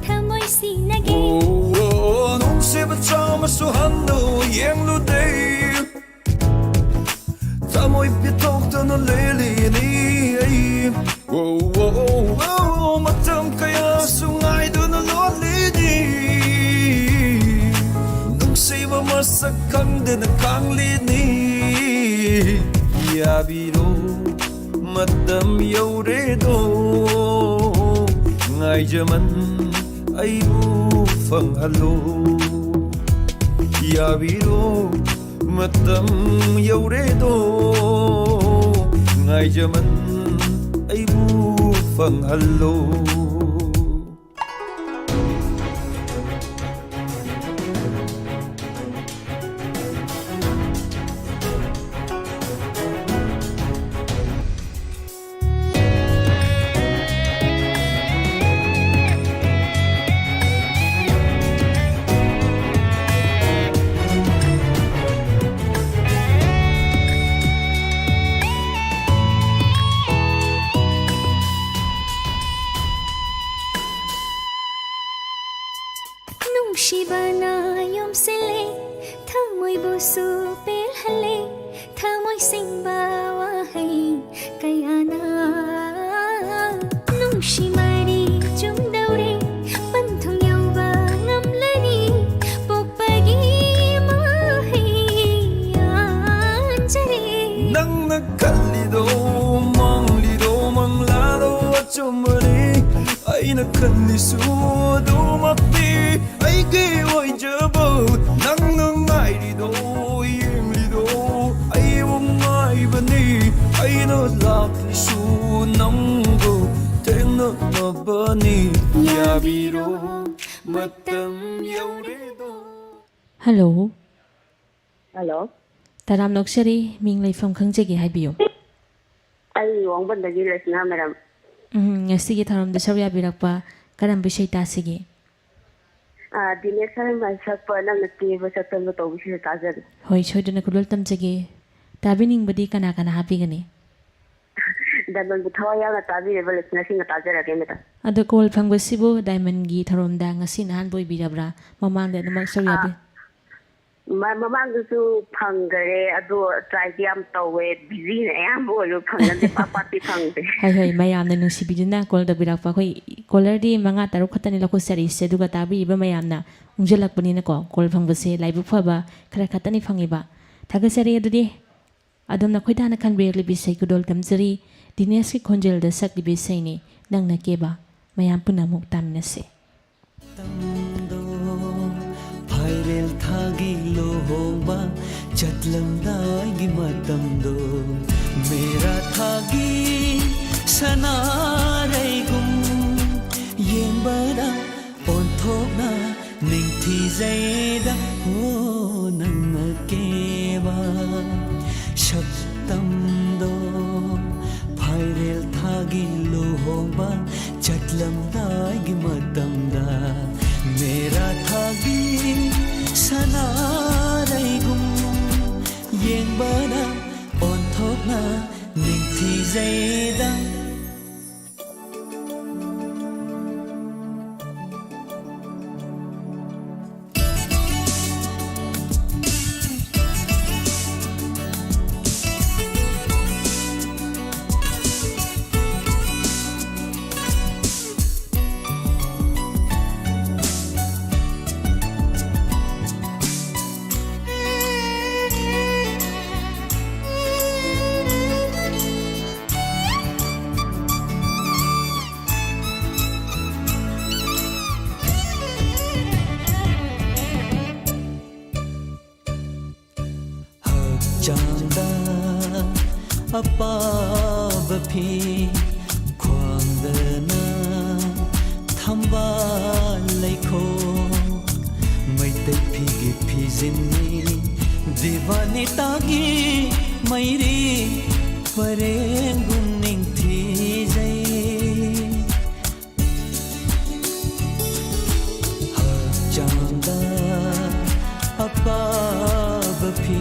ꯊꯃꯣꯏ ꯁꯤꯟꯅꯒꯦ꯫ ꯑꯣ, ꯅꯨꯡꯁꯤꯕ ꯆꯥꯝꯃꯁꯨ ꯍꯟꯅ ꯌꯦꯡꯂꯨꯗꯦ꯫ ꯊꯃꯣꯏ ꯄꯤꯊꯣꯛꯇꯅ ꯂꯦꯜꯂꯤꯅꯤ ꯑꯩ꯫ ꯑꯣ, ꯑꯣ, ꯑꯣ, ꯑꯣ, ꯃꯇꯝ ꯀꯌꯥꯁꯨ ꯉꯥꯏꯗꯨꯅ ꯂꯣꯜꯂꯤꯅꯤ꯫ ꯅꯨꯡꯁꯤꯕ ꯃꯁꯛ ꯈꯪꯗꯅ ꯈꯥꯡꯂꯤꯅꯤ꯫ ꯌꯥꯕꯤꯔꯣ, ꯃꯇꯝ ꯌꯧꯔꯦꯗꯣ꯫ ꯉꯥꯏꯖꯃꯟ ꯑꯩꯕꯨ ꯐꯪꯍꯜꯂꯣ꯫ ꯌꯥꯕꯤꯔꯣ, ꯃꯇꯝ ꯌꯧꯔꯦꯗꯣ꯫ ꯉꯥꯏꯖꯃꯟ ꯑꯩꯕꯨ ꯐꯪꯍꯜꯂꯣ꯫ ꯅꯨꯡꯁꯤꯕꯅ ꯌꯣꯝꯁꯤꯜꯂꯦ, ꯊꯃꯣꯏꯕꯨꯁꯨ ꯄꯦꯜꯍꯜꯂꯦ꯫ ꯊꯃꯣꯏ ꯁꯦꯡꯕ ꯋꯥꯍꯩ ꯀꯌꯥꯅ ꯅꯨꯡꯁꯤ ꯃꯔꯤ ꯆꯨꯝꯗꯧꯔꯦ꯫ ꯄꯟꯊꯨꯡ ꯌꯧꯕ ꯉꯝꯂꯅꯤ, ꯄꯣꯛꯄꯒꯤ ꯃꯍꯩ ꯌꯥꯟꯖꯔꯦ꯫ ꯅꯪꯅ ꯈꯜꯂꯤꯗꯣ ꯃꯪꯂꯤꯔꯣ ꯃꯪꯂꯥ ꯀꯜꯂꯤꯁꯨ ꯑꯗꯨꯃꯛꯇꯤ ꯑꯩꯒꯤ ꯑꯣꯏꯖꯕ ꯅꯪꯅ ꯉꯥꯏꯔꯤꯗꯣ, ꯌꯦꯡꯂꯤꯗꯣ ꯑꯩꯕꯨ ꯉꯥꯏꯕꯅꯤ꯫ ꯑꯩꯅ ꯂꯥꯛꯂꯤꯁꯨ ꯅꯪꯕꯨ ꯊꯦꯡꯅꯅꯕꯅꯤ꯫ ꯌꯥꯕꯤꯔꯣ, ꯃꯇꯝ ꯌꯧꯔꯦꯗꯣ꯫ ꯍꯜꯂꯣ꯫ ꯍꯜꯂꯣ꯫ ꯇꯔꯥꯝꯅ ꯑꯣꯛꯆꯔꯤ, ꯃꯤꯡ ꯂꯩꯐꯝ ꯈꯪꯖꯒꯦ ꯍꯥꯏꯕꯤꯌꯨ꯫ ꯑꯩ ꯋꯥꯡꯕꯟꯗꯒꯤ ꯔꯆꯅꯥ ꯃꯦꯗꯥꯝ꯫ ꯎꯝ, ꯉꯁꯤꯒꯤ ꯊꯧꯔꯝꯗ ꯁꯔꯨꯛ ꯌꯥꯕꯤꯔꯛꯄ ꯀꯔꯝꯕ ꯏꯁꯩ ꯇꯥꯁꯤꯒꯦ? ꯑꯥ, ꯗꯤꯅꯦꯁ ꯁꯔꯃꯅ ꯁꯛꯄ ꯅꯪꯅ ꯀꯦꯕ ꯁꯛꯇꯝꯗꯣ ꯇꯧꯕꯤꯁꯤꯅ ꯇꯥꯖꯒꯦ꯫ ꯍꯣꯏ, ꯁꯣꯏꯗꯅ ꯈꯨꯗꯣꯜ ꯇꯝꯖꯒꯦ꯫ ꯇꯥꯕꯤꯅꯤꯡꯕꯗꯤ ꯀꯅꯥ ꯀꯅꯥ ꯍꯥꯞꯄꯤꯒꯅꯤ? ꯗꯥꯏꯃꯟꯕꯨ ꯊꯋꯥꯏ ꯌꯥꯎꯅ ꯇꯥꯕꯤꯔꯤꯕ ꯂꯤꯁꯅꯔꯁꯤꯡꯅ ꯇꯥꯖꯔꯒꯦ, ꯃꯦꯗꯥꯝ꯫ ꯑꯗꯣ ꯀꯣꯜ ꯐꯪꯕꯁꯤꯕꯨ ꯗꯥꯏꯃꯟꯒꯤ ꯊꯧꯔꯝꯗ ꯉꯁꯤꯅ ꯑꯍꯥꯟꯕ ꯑꯣꯏꯕꯤꯔꯕ꯭ꯔꯥ? ꯃꯃꯥꯡꯗ ꯑꯗꯨꯃꯛ ꯁꯔꯨꯛ ꯑꯥ, ꯌꯥꯕꯤ- ꯃ-, ꯃꯃꯥꯡꯗꯁꯨ ꯐꯪꯈꯔꯦ, ꯑꯗꯣ ꯇ꯭ꯔꯥꯏꯗꯤ ꯌꯥꯝ ꯇꯧꯋꯦ, ꯕꯤꯖꯤꯅ ꯑꯌꯥꯝꯕ ꯑꯣꯏꯕ, ꯐꯪꯅꯗꯦ, ꯄꯥꯛ ꯄꯥꯛꯇꯤ ꯐꯪꯗꯦ꯫ ꯍꯣꯏ, ꯍꯣꯏ, ꯃꯌꯥꯝꯅ ꯅꯨꯡꯁꯤꯕꯤꯗꯨꯅ ꯀꯣꯜ ꯇꯧꯕꯤꯔꯛꯄ꯫ ꯑꯩꯈꯣꯏ ꯀꯣꯂꯔꯗꯤ ꯃꯉꯥ ꯇꯔꯨꯛ ꯈꯛꯇꯅꯤ ꯂꯧꯈꯠꯆꯔꯤꯁꯦ, ꯑꯗꯨꯒ ꯇꯥꯕꯤꯔꯤꯕ ꯃꯌꯥꯝꯅ ꯎꯪꯖꯜꯂꯛꯄꯅꯤꯅꯀꯣ, ꯀꯣꯜ ꯐꯪꯕꯁꯦ ꯂꯥꯏꯕꯛ ꯐꯕ ꯈꯔ ꯈꯛꯇꯅꯤ ꯐꯪꯉꯤꯕ꯫ ꯊꯥꯒꯠꯆꯔꯤ꯫ ꯑꯗꯨꯗꯤ ꯑꯗꯣꯝꯅ ꯈꯣꯏꯗꯥꯅ ꯈꯟꯕꯤꯔꯛꯂꯤꯕ ꯏꯁꯩ ꯈꯨꯗꯣꯜ ꯇꯝꯖꯔꯤ꯫ ꯗꯤꯅꯦꯁꯀꯤ ꯈꯣꯟꯖꯦꯜꯗ ꯁꯛꯂꯤꯕ ꯏꯁꯩꯅꯤ ꯅꯪꯅ ꯀꯦꯕ꯫ ꯃꯌꯥꯝ ꯄꯨꯟꯅ ꯑꯃꯨꯛ ꯇꯥꯃꯤꯟꯅꯁꯤ꯫ ꯃꯇꯝꯗꯣ, ꯐꯥꯏꯔꯦꯜ ꯊꯥꯒꯤ ꯂꯨꯍꯣꯡꯕ ꯆꯠꯂꯝꯗꯥꯏꯒꯤ ꯃꯇꯝꯗꯣ, ꯃꯦꯔꯥ ꯊꯥꯒꯤ ꯁꯅꯥꯔꯩꯒꯨꯝ ꯌꯦꯡꯕꯗ ꯑꯣꯟꯊꯣꯛꯅ ꯅꯤꯡꯊꯤꯖꯩꯗ꯫ ꯍꯣ, ꯅꯪꯅ ꯀꯦꯕ ꯁꯛꯇꯝꯗꯣ, ꯐꯥꯏꯔꯦꯜ ꯊꯥꯒꯤ ꯂꯨꯍꯣꯡꯕ ꯆꯠꯂꯝꯗꯥꯏꯒꯤ ꯃꯇꯝꯗ, ꯃꯦꯔꯥ ꯊꯥꯒꯤ ꯁꯅꯥꯔꯩꯒꯨꯝ ꯌꯦꯡꯕꯗ ꯑꯣꯟꯊꯣꯛꯅ ꯅꯤꯡꯊꯤꯖꯩꯗ꯫ ꯑꯄꯥꯕ ꯐꯤ ꯈ꯭ꯋꯥꯡꯗꯅ ꯊꯝꯕꯥꯜ ꯂꯩꯈꯣꯛ, ꯃꯩꯇꯩ ꯐꯤꯒꯤ ꯐꯤꯖꯤꯟꯅꯤ, ꯗꯤꯋꯥꯅꯤꯇꯥꯒꯤ ꯃꯩꯔꯤ ꯄꯔꯦꯡꯒꯨꯝ ꯅꯤꯡꯊꯤꯖꯩ꯫ ꯍꯛꯆꯥꯡꯗ ꯑꯄꯥꯕ ꯐꯤ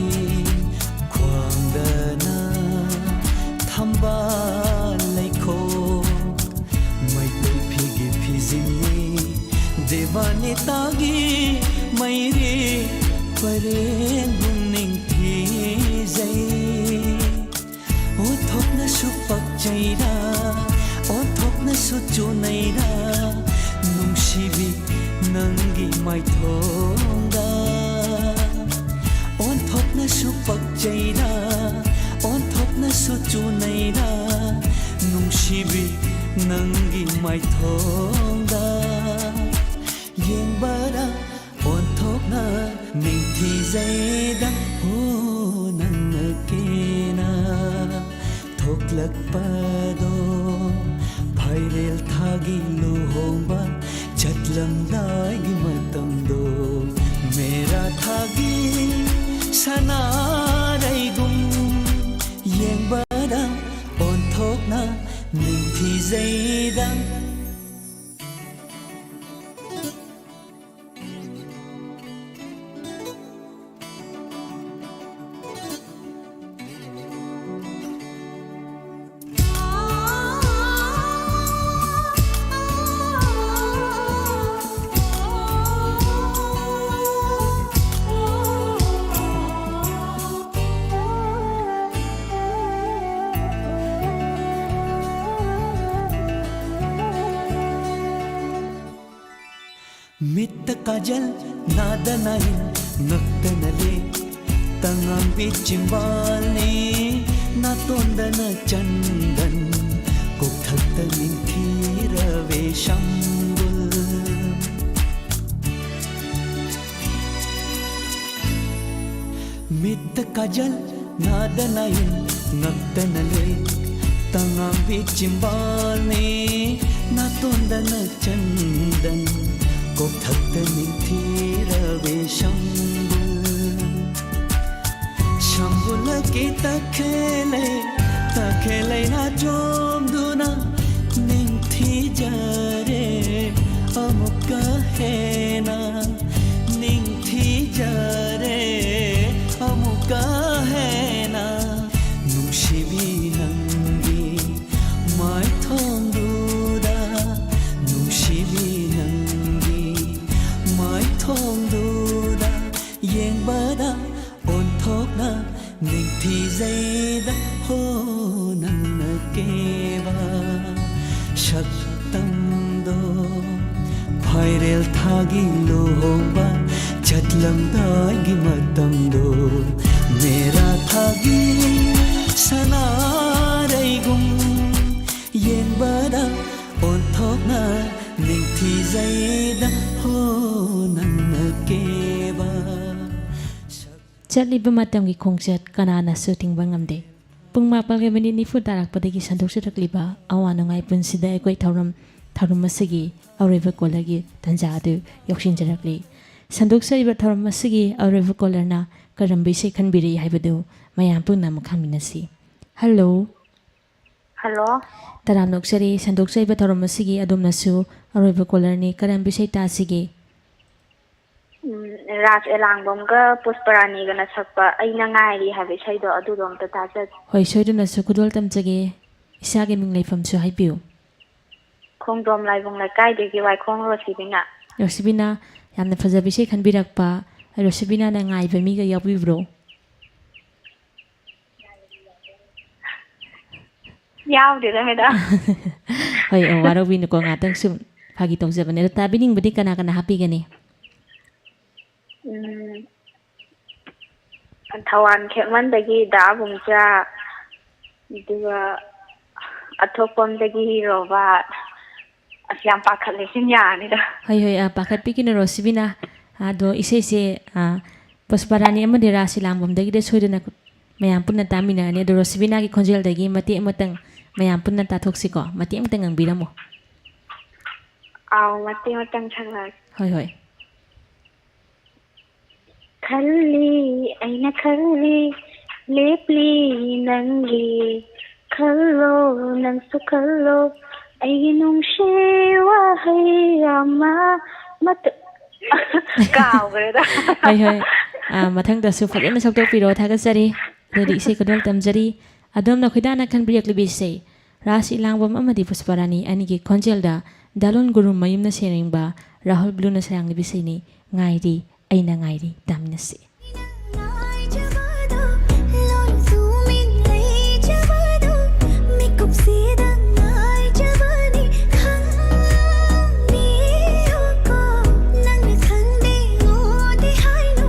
ꯈ꯭ꯋꯥꯡꯗꯅ ꯊꯝꯕꯥꯜ ꯂꯩꯈꯣꯛ, ꯃꯩꯇꯩ ꯐꯤꯒꯤ ꯐꯤꯖꯤꯟꯅꯤ, ꯗꯤꯋꯥꯅꯤꯇꯥꯒꯤ ꯃꯩꯔꯤ ꯄꯔꯦꯡꯒꯨꯝ ꯅꯤꯡꯊꯤꯖꯩ꯫ ꯑꯣꯟꯊꯣꯛꯅꯁꯨ ꯄꯛꯆꯩꯔꯥ, ꯑꯣꯟꯊꯣꯛꯅꯁꯨ ꯆꯨꯅꯩꯔꯥ, ꯅꯨꯡꯁꯤꯕꯤ ꯅꯪꯒꯤ ꯃꯥꯏꯊꯣꯡꯗ꯫ ꯑꯣꯟꯊꯣꯛꯅꯁꯨ ꯄꯛꯆꯩꯔꯥ, ꯑꯣꯟꯊꯣꯛꯅꯁꯨ ꯆꯨꯅꯩꯔꯥ, ꯅꯨꯡꯁꯤꯕꯤ ꯅꯪꯒꯤ ꯃꯥꯏꯊꯣꯡꯗ꯫ ꯌꯦꯡꯕꯗ ꯑꯣꯟꯊꯣꯛꯅ ꯅꯤꯡꯊꯤꯖꯩꯗ꯫ ꯍꯣ, ꯅꯪꯅ ꯀꯦꯅ ꯊꯣꯛꯂꯛꯄꯗꯣ, ꯐꯥꯏꯔꯦꯜ ꯊꯥꯒꯤ ꯂꯨꯍꯣꯡꯕ ꯆꯠꯂꯝꯗꯥꯏꯒꯤ ꯃꯇꯝꯗꯣ, ꯃꯦꯔꯥ ꯊꯥꯒꯤ ꯁꯅꯥꯔꯩꯒꯨꯝ ꯌꯦꯡꯕꯗ ꯑꯣꯟꯊꯣꯛꯅ ꯅꯤꯡꯊꯤꯖꯩꯗ꯫ ꯃꯤꯠꯇ ꯀꯥꯖꯜ, ꯅꯥꯗ ꯅꯥꯏꯟ, ꯉꯛꯇꯅ ꯂꯦꯛ, ꯇꯉꯥꯡꯕꯤ ꯆꯤꯝꯕꯥꯜꯅꯤ, ꯅꯥꯇꯣꯟꯗꯅ ꯆꯟꯗꯟ, ꯀꯣꯛꯊꯛꯇ ꯅꯤꯡꯊꯤꯔꯕꯦ ꯁꯝꯕꯨꯜ꯫ ꯃꯤꯠꯇ ꯀꯥꯖꯜ, ꯅꯥꯗ ꯅꯥꯏꯟ, ꯉꯛꯇꯅ ꯂꯩ ꯇꯉꯥꯡꯕꯤ ꯆꯤꯝꯕꯥꯜꯅꯤ, ꯅꯥꯇꯣꯟꯗꯅ ꯆꯟꯗꯟ, ꯀꯣꯛꯊꯛꯇ ꯅꯤꯡꯊꯤꯔꯕꯤ ꯁꯝꯕꯨꯜ꯫ ꯁꯝꯕꯨꯜꯂꯛꯀꯤ ꯇꯈꯦꯜꯂꯩ, ꯇꯈꯦꯜꯂꯩꯅ ꯆꯣꯝꯗꯨꯅ ꯅꯤꯡꯊꯤꯖꯔꯦ ꯑꯃꯨꯛꯀ ꯍꯦꯟꯅ, ꯅꯤꯡꯊꯤꯖꯔꯦ ꯑꯃꯨꯛꯀ ꯍꯦꯟꯅ꯫ ꯅꯨꯡꯁꯤꯕꯤ ꯅꯪꯒꯤ ꯃꯥꯏꯊꯣꯡꯗꯨꯗ, ꯅꯨꯡꯁꯤꯕꯤ ꯅꯪꯒꯤ ꯃꯥꯏꯊꯣꯡꯗꯨꯗ ꯌꯦꯡꯕꯗ ꯑꯣꯟꯊꯣꯛꯅ ꯅꯤꯡꯊꯤꯖꯩꯗ ꯍꯣ ꯅꯪꯅ ꯀꯦꯕ ꯁꯛꯇꯝꯗꯣ꯫ ꯐꯥꯏꯔꯦꯜ ꯊꯥꯒꯤ ꯂꯨꯍꯣꯡꯕ ꯆꯠꯂꯝꯗꯥꯏꯒꯤ ꯃꯇꯝꯗꯣ, ꯃꯦꯔꯥ ꯊꯥꯒꯤ ꯁꯅꯥꯔꯩꯒꯨꯝ ꯌꯦꯡꯕꯗ ꯑꯣꯟꯊꯣꯛꯅ ꯅꯤꯡꯊꯤꯖꯩꯗ ꯍꯣ ꯅꯪꯅ ꯀꯦꯕ꯫ ꯆꯠꯂꯤꯕ ꯃꯇꯝꯒꯤ ꯈꯣꯡꯆꯠ ꯀꯅꯥꯅꯁꯨ ꯊꯤꯡꯕ ꯉꯝꯗꯦ꯫ ꯄꯨꯡ ꯃꯥꯄꯜꯒ ꯃꯤꯅꯤꯠ ꯅꯤꯐꯨ ꯇꯥꯔꯛꯄꯗꯒꯤ ꯁꯟꯗꯣꯛꯆꯔꯛꯂꯤꯕ ꯑꯋꯥ ꯅꯨꯡꯉꯥꯏ ꯄꯨꯟꯁꯤꯗ ꯑꯩꯈꯣꯏ ꯊꯧꯔꯝ ꯊꯧꯔꯝ ꯑꯁꯤꯒꯤ ꯑꯔꯣꯏꯕ ꯀꯣꯂꯔꯒꯤ ꯇꯥꯟꯖꯥ ꯑꯗꯨ ꯌꯧꯁꯤꯟꯖꯔꯛꯂꯤ꯫ ꯁꯟꯗꯣꯛꯆꯔꯤꯕ ꯊꯧꯔꯝ ꯑꯁꯤꯒꯤ ꯑꯔꯣꯏꯕ ꯀꯣꯂꯔꯅ ꯀꯔꯝꯕ ꯏꯁꯩ ꯈꯟꯕꯤꯔꯤ ꯍꯥꯏꯕꯗꯨ ꯃꯌꯥꯝ ꯄꯨꯝꯅꯃꯛ ꯈꯪꯃꯤꯟꯅꯁꯤ꯫ ꯍꯜꯂꯣ꯫ ꯍꯜꯂꯣ꯫ ꯇꯔꯥꯝꯅ ꯑꯣꯛꯆꯔꯤ꯫ ꯁꯟꯗꯣꯛꯆꯔꯤꯕ ꯊꯧꯔꯝ ꯑꯁꯤꯒꯤ ꯑꯗꯣꯝꯅꯁꯨ ꯑꯔꯣꯏꯕ ꯀꯣꯂꯔꯅꯤ꯫ ꯀꯔꯝꯕ ꯏꯁꯩ ꯇꯥꯁꯤꯒꯦ? ꯎꯝ, ꯔꯥꯖ ꯑꯦꯂꯥꯡꯕꯝꯒ ꯄꯨꯁꯄꯔꯥꯅꯤꯒꯅ ꯁꯛꯄ ꯑꯩꯅ ꯉꯥꯏꯔꯤ ꯍꯥꯏꯕ ꯏꯁꯩꯗꯣ, ꯑꯗꯨꯗꯣ ꯑꯝꯇ ꯇꯥꯖꯒꯦ꯫ ꯍꯣꯏ, ꯁꯣꯏꯗꯅꯁꯨ ꯈꯨꯗꯣꯜ ꯇꯝꯖꯒꯦ꯫ ꯏꯁꯥꯒꯤ ꯃꯤꯡ ꯂꯩꯐꯝꯁꯨ ꯍꯥꯏꯕꯤꯌꯨ꯫ ꯈꯣꯡꯖꯣꯝ ꯂꯥꯏꯕꯨꯡ ꯂꯩꯀꯥꯏꯗꯒꯤ ꯋꯥꯏꯈꯣꯡ ꯔꯣꯁꯤꯕꯤꯅꯥ꯫ ꯔꯣꯁꯤꯕꯤꯅꯥ, ꯌꯥꯝꯅ ꯐꯖꯕ ꯏꯁꯩ ꯈꯟꯕꯤꯔꯛꯄ꯫ ꯔꯣꯁꯤꯕꯤꯅꯥꯅ ꯉꯥꯏꯕ ꯃꯤꯒ ꯌꯥꯎꯕꯤꯕ꯭ꯔꯣ? ꯌꯥꯎꯗꯦꯗ, ꯃꯦꯗꯥꯝ꯫ ꯍꯣꯏ, ꯑꯣ, ꯋꯥꯔꯧꯕꯤꯅꯨꯀꯣ, ꯉꯥꯛꯇꯪ ꯁꯨꯝ ꯐꯥꯒꯤ ꯇꯧꯖꯕꯅꯦ꯫ ꯑꯗꯣ ꯇꯥꯕꯤꯅꯤꯡꯕꯗꯤ ꯀꯅꯥ ꯀꯅꯥ ꯍꯥꯞꯄꯤꯒꯅꯤ? ꯎꯝ, ꯊꯋꯥꯟ ꯈꯦꯛꯃꯟꯗꯒꯤ ꯗꯥ ꯕꯨꯡꯆꯥ, ꯑꯗꯨꯒ ꯑꯊꯣꯛꯄꯝꯗꯒꯤ ꯔꯣꯕꯥꯔꯠ꯫ ꯑꯁ, ꯌꯥꯝ ꯄꯥꯈꯠꯂꯦ, ꯁꯤꯅ ꯌꯥꯔꯅꯤꯗ꯫ ꯍꯣꯏ, ꯍꯣꯏ, ꯑ, ꯄꯥꯈꯠꯄꯤꯒꯅꯨ, ꯔꯣꯁꯤꯕꯤꯅꯥ꯫ ꯑꯗꯣ ꯏꯁꯩꯁꯦ, ꯑ, ꯄꯨꯁꯄꯥꯔꯥꯅꯤ ꯑꯃꯗꯤ ꯔꯥꯁ ꯑꯦꯂꯥꯡꯕꯝꯗꯒꯤꯗꯤ ꯁꯣꯏꯗꯅ ꯃꯌꯥꯝ ꯄꯨꯟꯅ ꯇꯥꯃꯤꯟꯅꯔꯅꯤ꯫ ꯑꯗꯣ ꯔꯣꯁꯤꯕꯤꯅꯥꯒꯤ ꯈꯣꯟꯖꯦꯜꯗꯒꯤ ꯃꯇꯦꯛ ꯑꯃꯇꯪ ꯃꯌꯥꯝ ꯄꯨꯟꯅ ꯇꯥꯊꯣꯛꯁꯤꯀꯣ꯫ ꯃꯇꯦꯛ ꯑꯃꯇꯪ ꯉꯪꯕꯤꯔꯝꯃꯣ꯫ ꯑꯥꯎ, ꯃꯇꯦꯛ ꯑꯃꯇꯪ ꯁꯛꯂꯛꯑꯒꯦ꯫ ꯍꯣꯏ, ꯍꯣꯏ꯫ ꯈꯜꯂꯤ, ꯑꯩꯅ ꯈꯜꯂꯤ, ꯂꯦꯞꯂꯤ ꯅꯪꯒꯤ꯫ ꯈꯜꯂꯣ, ꯅꯪꯁꯨ ꯈꯜꯂꯣ, ꯑꯩꯒꯤ ꯅꯨꯡꯁꯤ ꯋꯥꯍꯩ ꯑꯃ ꯃꯇ-, ꯀꯥꯎꯈ꯭ꯔꯦꯗ꯫ ꯍꯣꯏ, ꯍꯣꯏ꯫ ꯑꯥ, ꯃꯊꯪꯗꯁꯨ ꯐꯖꯅ ꯁꯛꯇꯣꯛꯄꯤꯔꯣ꯫ ꯊꯥꯒꯠꯆꯔꯤ꯫ ꯑꯗꯨꯗꯤ ꯏꯁꯩ ꯈꯨꯗꯣꯜ ꯇꯝꯖꯔꯤ꯫ ꯑꯗꯣꯝꯅ ꯈꯣꯏꯗꯥꯅ ꯈꯟꯕꯤꯔꯛꯂꯤꯕ ꯏꯁꯩ ꯔꯥꯁ ꯏꯂꯥꯡꯕꯝ ꯑꯃꯗꯤ ꯄꯨꯁꯄꯥꯔꯥꯅꯤ ꯑꯅꯤꯒꯤ ꯈꯣꯟꯖꯦꯜꯗ ꯗꯥꯂꯣꯟ ꯒꯨꯔꯨꯃꯌꯨꯝꯅ ꯁꯩꯔꯦꯡꯕ ꯔꯥꯍꯨꯜ ꯕ꯭ꯂꯨꯅ ꯁꯩꯔꯥꯡꯂꯤꯕ ꯏꯁꯩꯅꯤ ꯉꯥꯏꯔꯤ꯫ ꯑꯩꯅ ꯉꯥꯏꯔꯤ, ꯇꯥꯃꯤꯟꯅꯁꯤ꯫ ꯉꯥꯏꯖꯕꯗꯣ, ꯂꯣꯟ ꯇꯨꯃꯤꯟ ꯂꯩꯖꯕꯗꯣ, ꯃꯤꯀꯨꯞꯁꯤꯗ ꯉꯥꯏꯖꯕꯅꯤ ꯈꯪꯕꯤꯌꯨꯀꯣ꯫ ꯅꯪꯅ ꯈꯪꯗꯦ ꯎꯗꯦ ꯍꯥꯏꯅꯨ,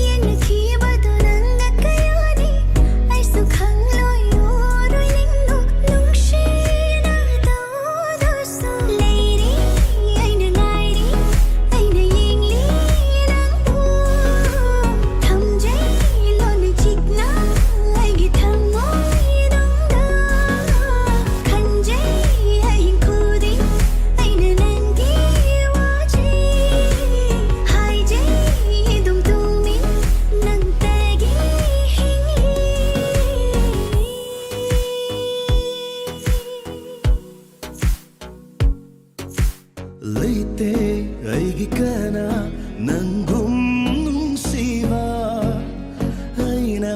ꯌꯦꯡꯅꯈꯤꯕꯗꯣ ꯅꯪꯅ ꯀꯌꯥꯅꯤ, ꯑꯩꯁꯨ ꯈꯪꯂꯣꯏ ꯎꯔꯣꯏ ꯅꯤꯡꯗꯣ ꯅꯨꯡꯁꯤꯅ ꯇꯧꯗꯣ ꯂꯩꯔꯤ, ꯑꯩꯅ ꯉꯥꯏꯔꯤ, ꯑꯩꯅ ꯌꯦꯡꯂꯤ ꯅꯪꯕꯨ꯫ ꯊꯝꯖꯩ ꯂꯣꯟꯅ ꯆꯤꯛꯅ ꯑꯩꯒꯤ ꯊꯃꯣꯏꯅꯨꯡꯗ꯫ ꯈꯟꯖꯩ ꯑꯍꯤꯡ ꯈꯨꯗꯤꯡ ꯑꯩꯅ ꯅꯪꯒꯤ ꯋꯥꯖꯩ꯫ ꯍꯥꯏꯖꯩ ꯑꯗꯨꯝ ꯇꯨꯃꯤꯟ ꯅꯪꯇꯒꯤ ꯍꯤꯡꯂꯤ꯫ ꯂꯩꯇꯦ ꯑꯩꯒꯤ ꯀꯅꯥ ꯅꯪꯒꯨꯝ ꯅꯨꯡꯁꯤꯕ꯫ ꯑꯩꯅ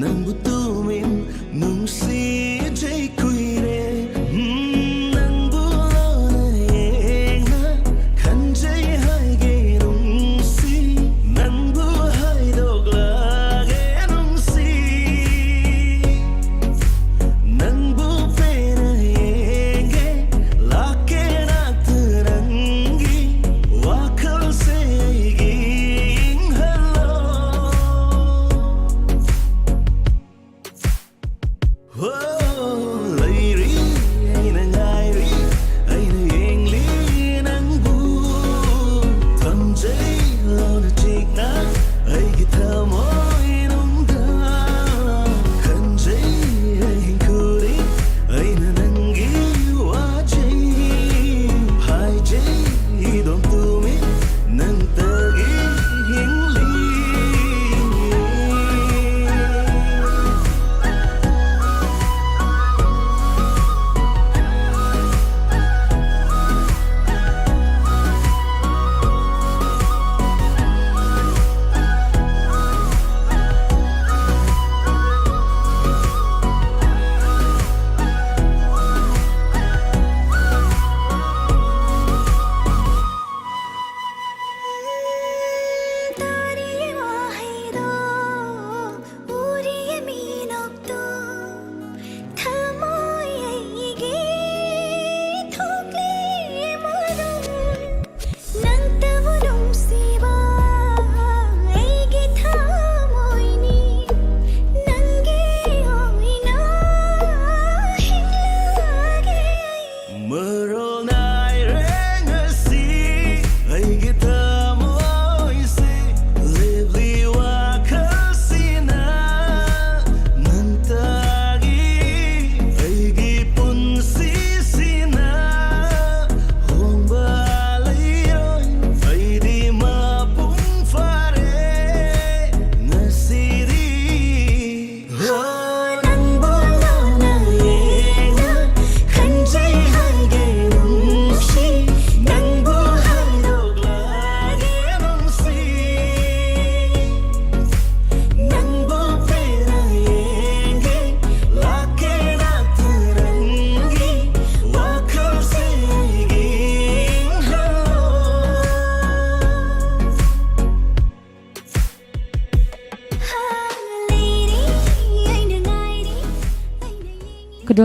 ꯅꯪꯕꯨ ꯇꯨꯃꯤꯟ ꯅꯨꯡꯁꯤꯖꯩ ꯀꯨꯏꯔꯦ꯫ ꯎꯝ, ꯅꯪꯕꯨ ꯂꯣꯟꯅ ꯌꯦꯡꯅ ꯈꯟꯖꯩ ꯍꯥꯏꯒꯦ ꯅꯨꯡꯁꯤ꯫ ꯅꯪꯕꯨ ꯍꯥꯏꯗꯣꯛꯂꯒꯦ ꯅꯨꯡꯁꯤ꯫ ꯅꯪꯕꯨ ꯄꯦꯟꯅ ꯌꯦꯡꯒꯦ ꯂꯥꯛꯀꯦ ꯅꯥꯛꯇ ꯅꯪꯒꯤ ꯋꯥꯈꯜꯁꯦ ꯑꯩꯒꯤ ꯏꯪꯍꯜꯂꯣ꯫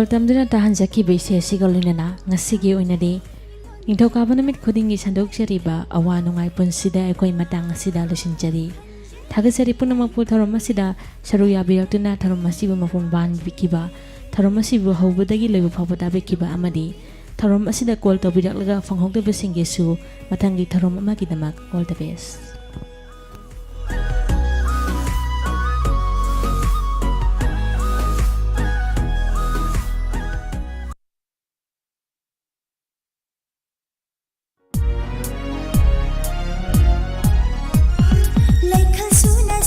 ꯇꯝꯗꯨꯅ ꯇꯥꯍꯟꯖꯈꯤꯕ ꯏꯁꯩ ꯑꯁꯤꯒ ꯂꯣꯏꯅꯅ ꯉꯁꯤꯒꯤ ꯑꯣꯏꯅꯗꯤ ꯅꯤꯡꯊꯧꯀꯥꯕ ꯅꯨꯃꯤꯠ ꯈꯨꯗꯤꯡꯒꯤ ꯁꯟꯗꯣꯛꯆꯔꯤꯕ ꯑꯋꯥ ꯅꯨꯡꯉꯥꯏ ꯄꯨꯟꯁꯤꯗ ꯑꯩꯈꯣꯏ ꯃꯇꯥꯡ ꯑꯁꯤꯗ ꯂꯣꯏꯁꯤꯟꯖꯔꯤ꯫ ꯊꯥꯒꯠꯆꯔꯤ ꯄꯨꯝꯅꯃꯛꯄꯨ ꯊꯧꯔꯝ ꯑꯁꯤꯗ ꯁꯔꯨꯛ ꯌꯥꯕꯤꯔꯛꯇꯨꯅ ꯊꯧꯔꯝ ꯑꯁꯤꯕꯨ ꯃꯄꯨꯡ ꯐꯥꯍꯟꯕꯤꯈꯤꯕ, ꯊꯧꯔꯝ ꯑꯁꯤꯕꯨ ꯍꯧꯕꯗꯒꯤ ꯂꯣꯏꯕ ꯐꯥꯎꯕ ꯇꯥꯕꯤꯈꯤꯕ ꯑꯃꯗꯤ ꯊꯧꯔꯝ ꯑꯁꯤꯗ ꯀꯣꯜ ꯇꯧꯕꯤꯔꯛꯂꯒ ꯐꯪꯍꯧꯗꯕꯁꯤꯡꯒꯤꯁꯨ ꯃꯊꯪꯒꯤ ꯊꯧꯔꯝ ꯑꯃꯒꯤꯗꯃꯛ all the best꯫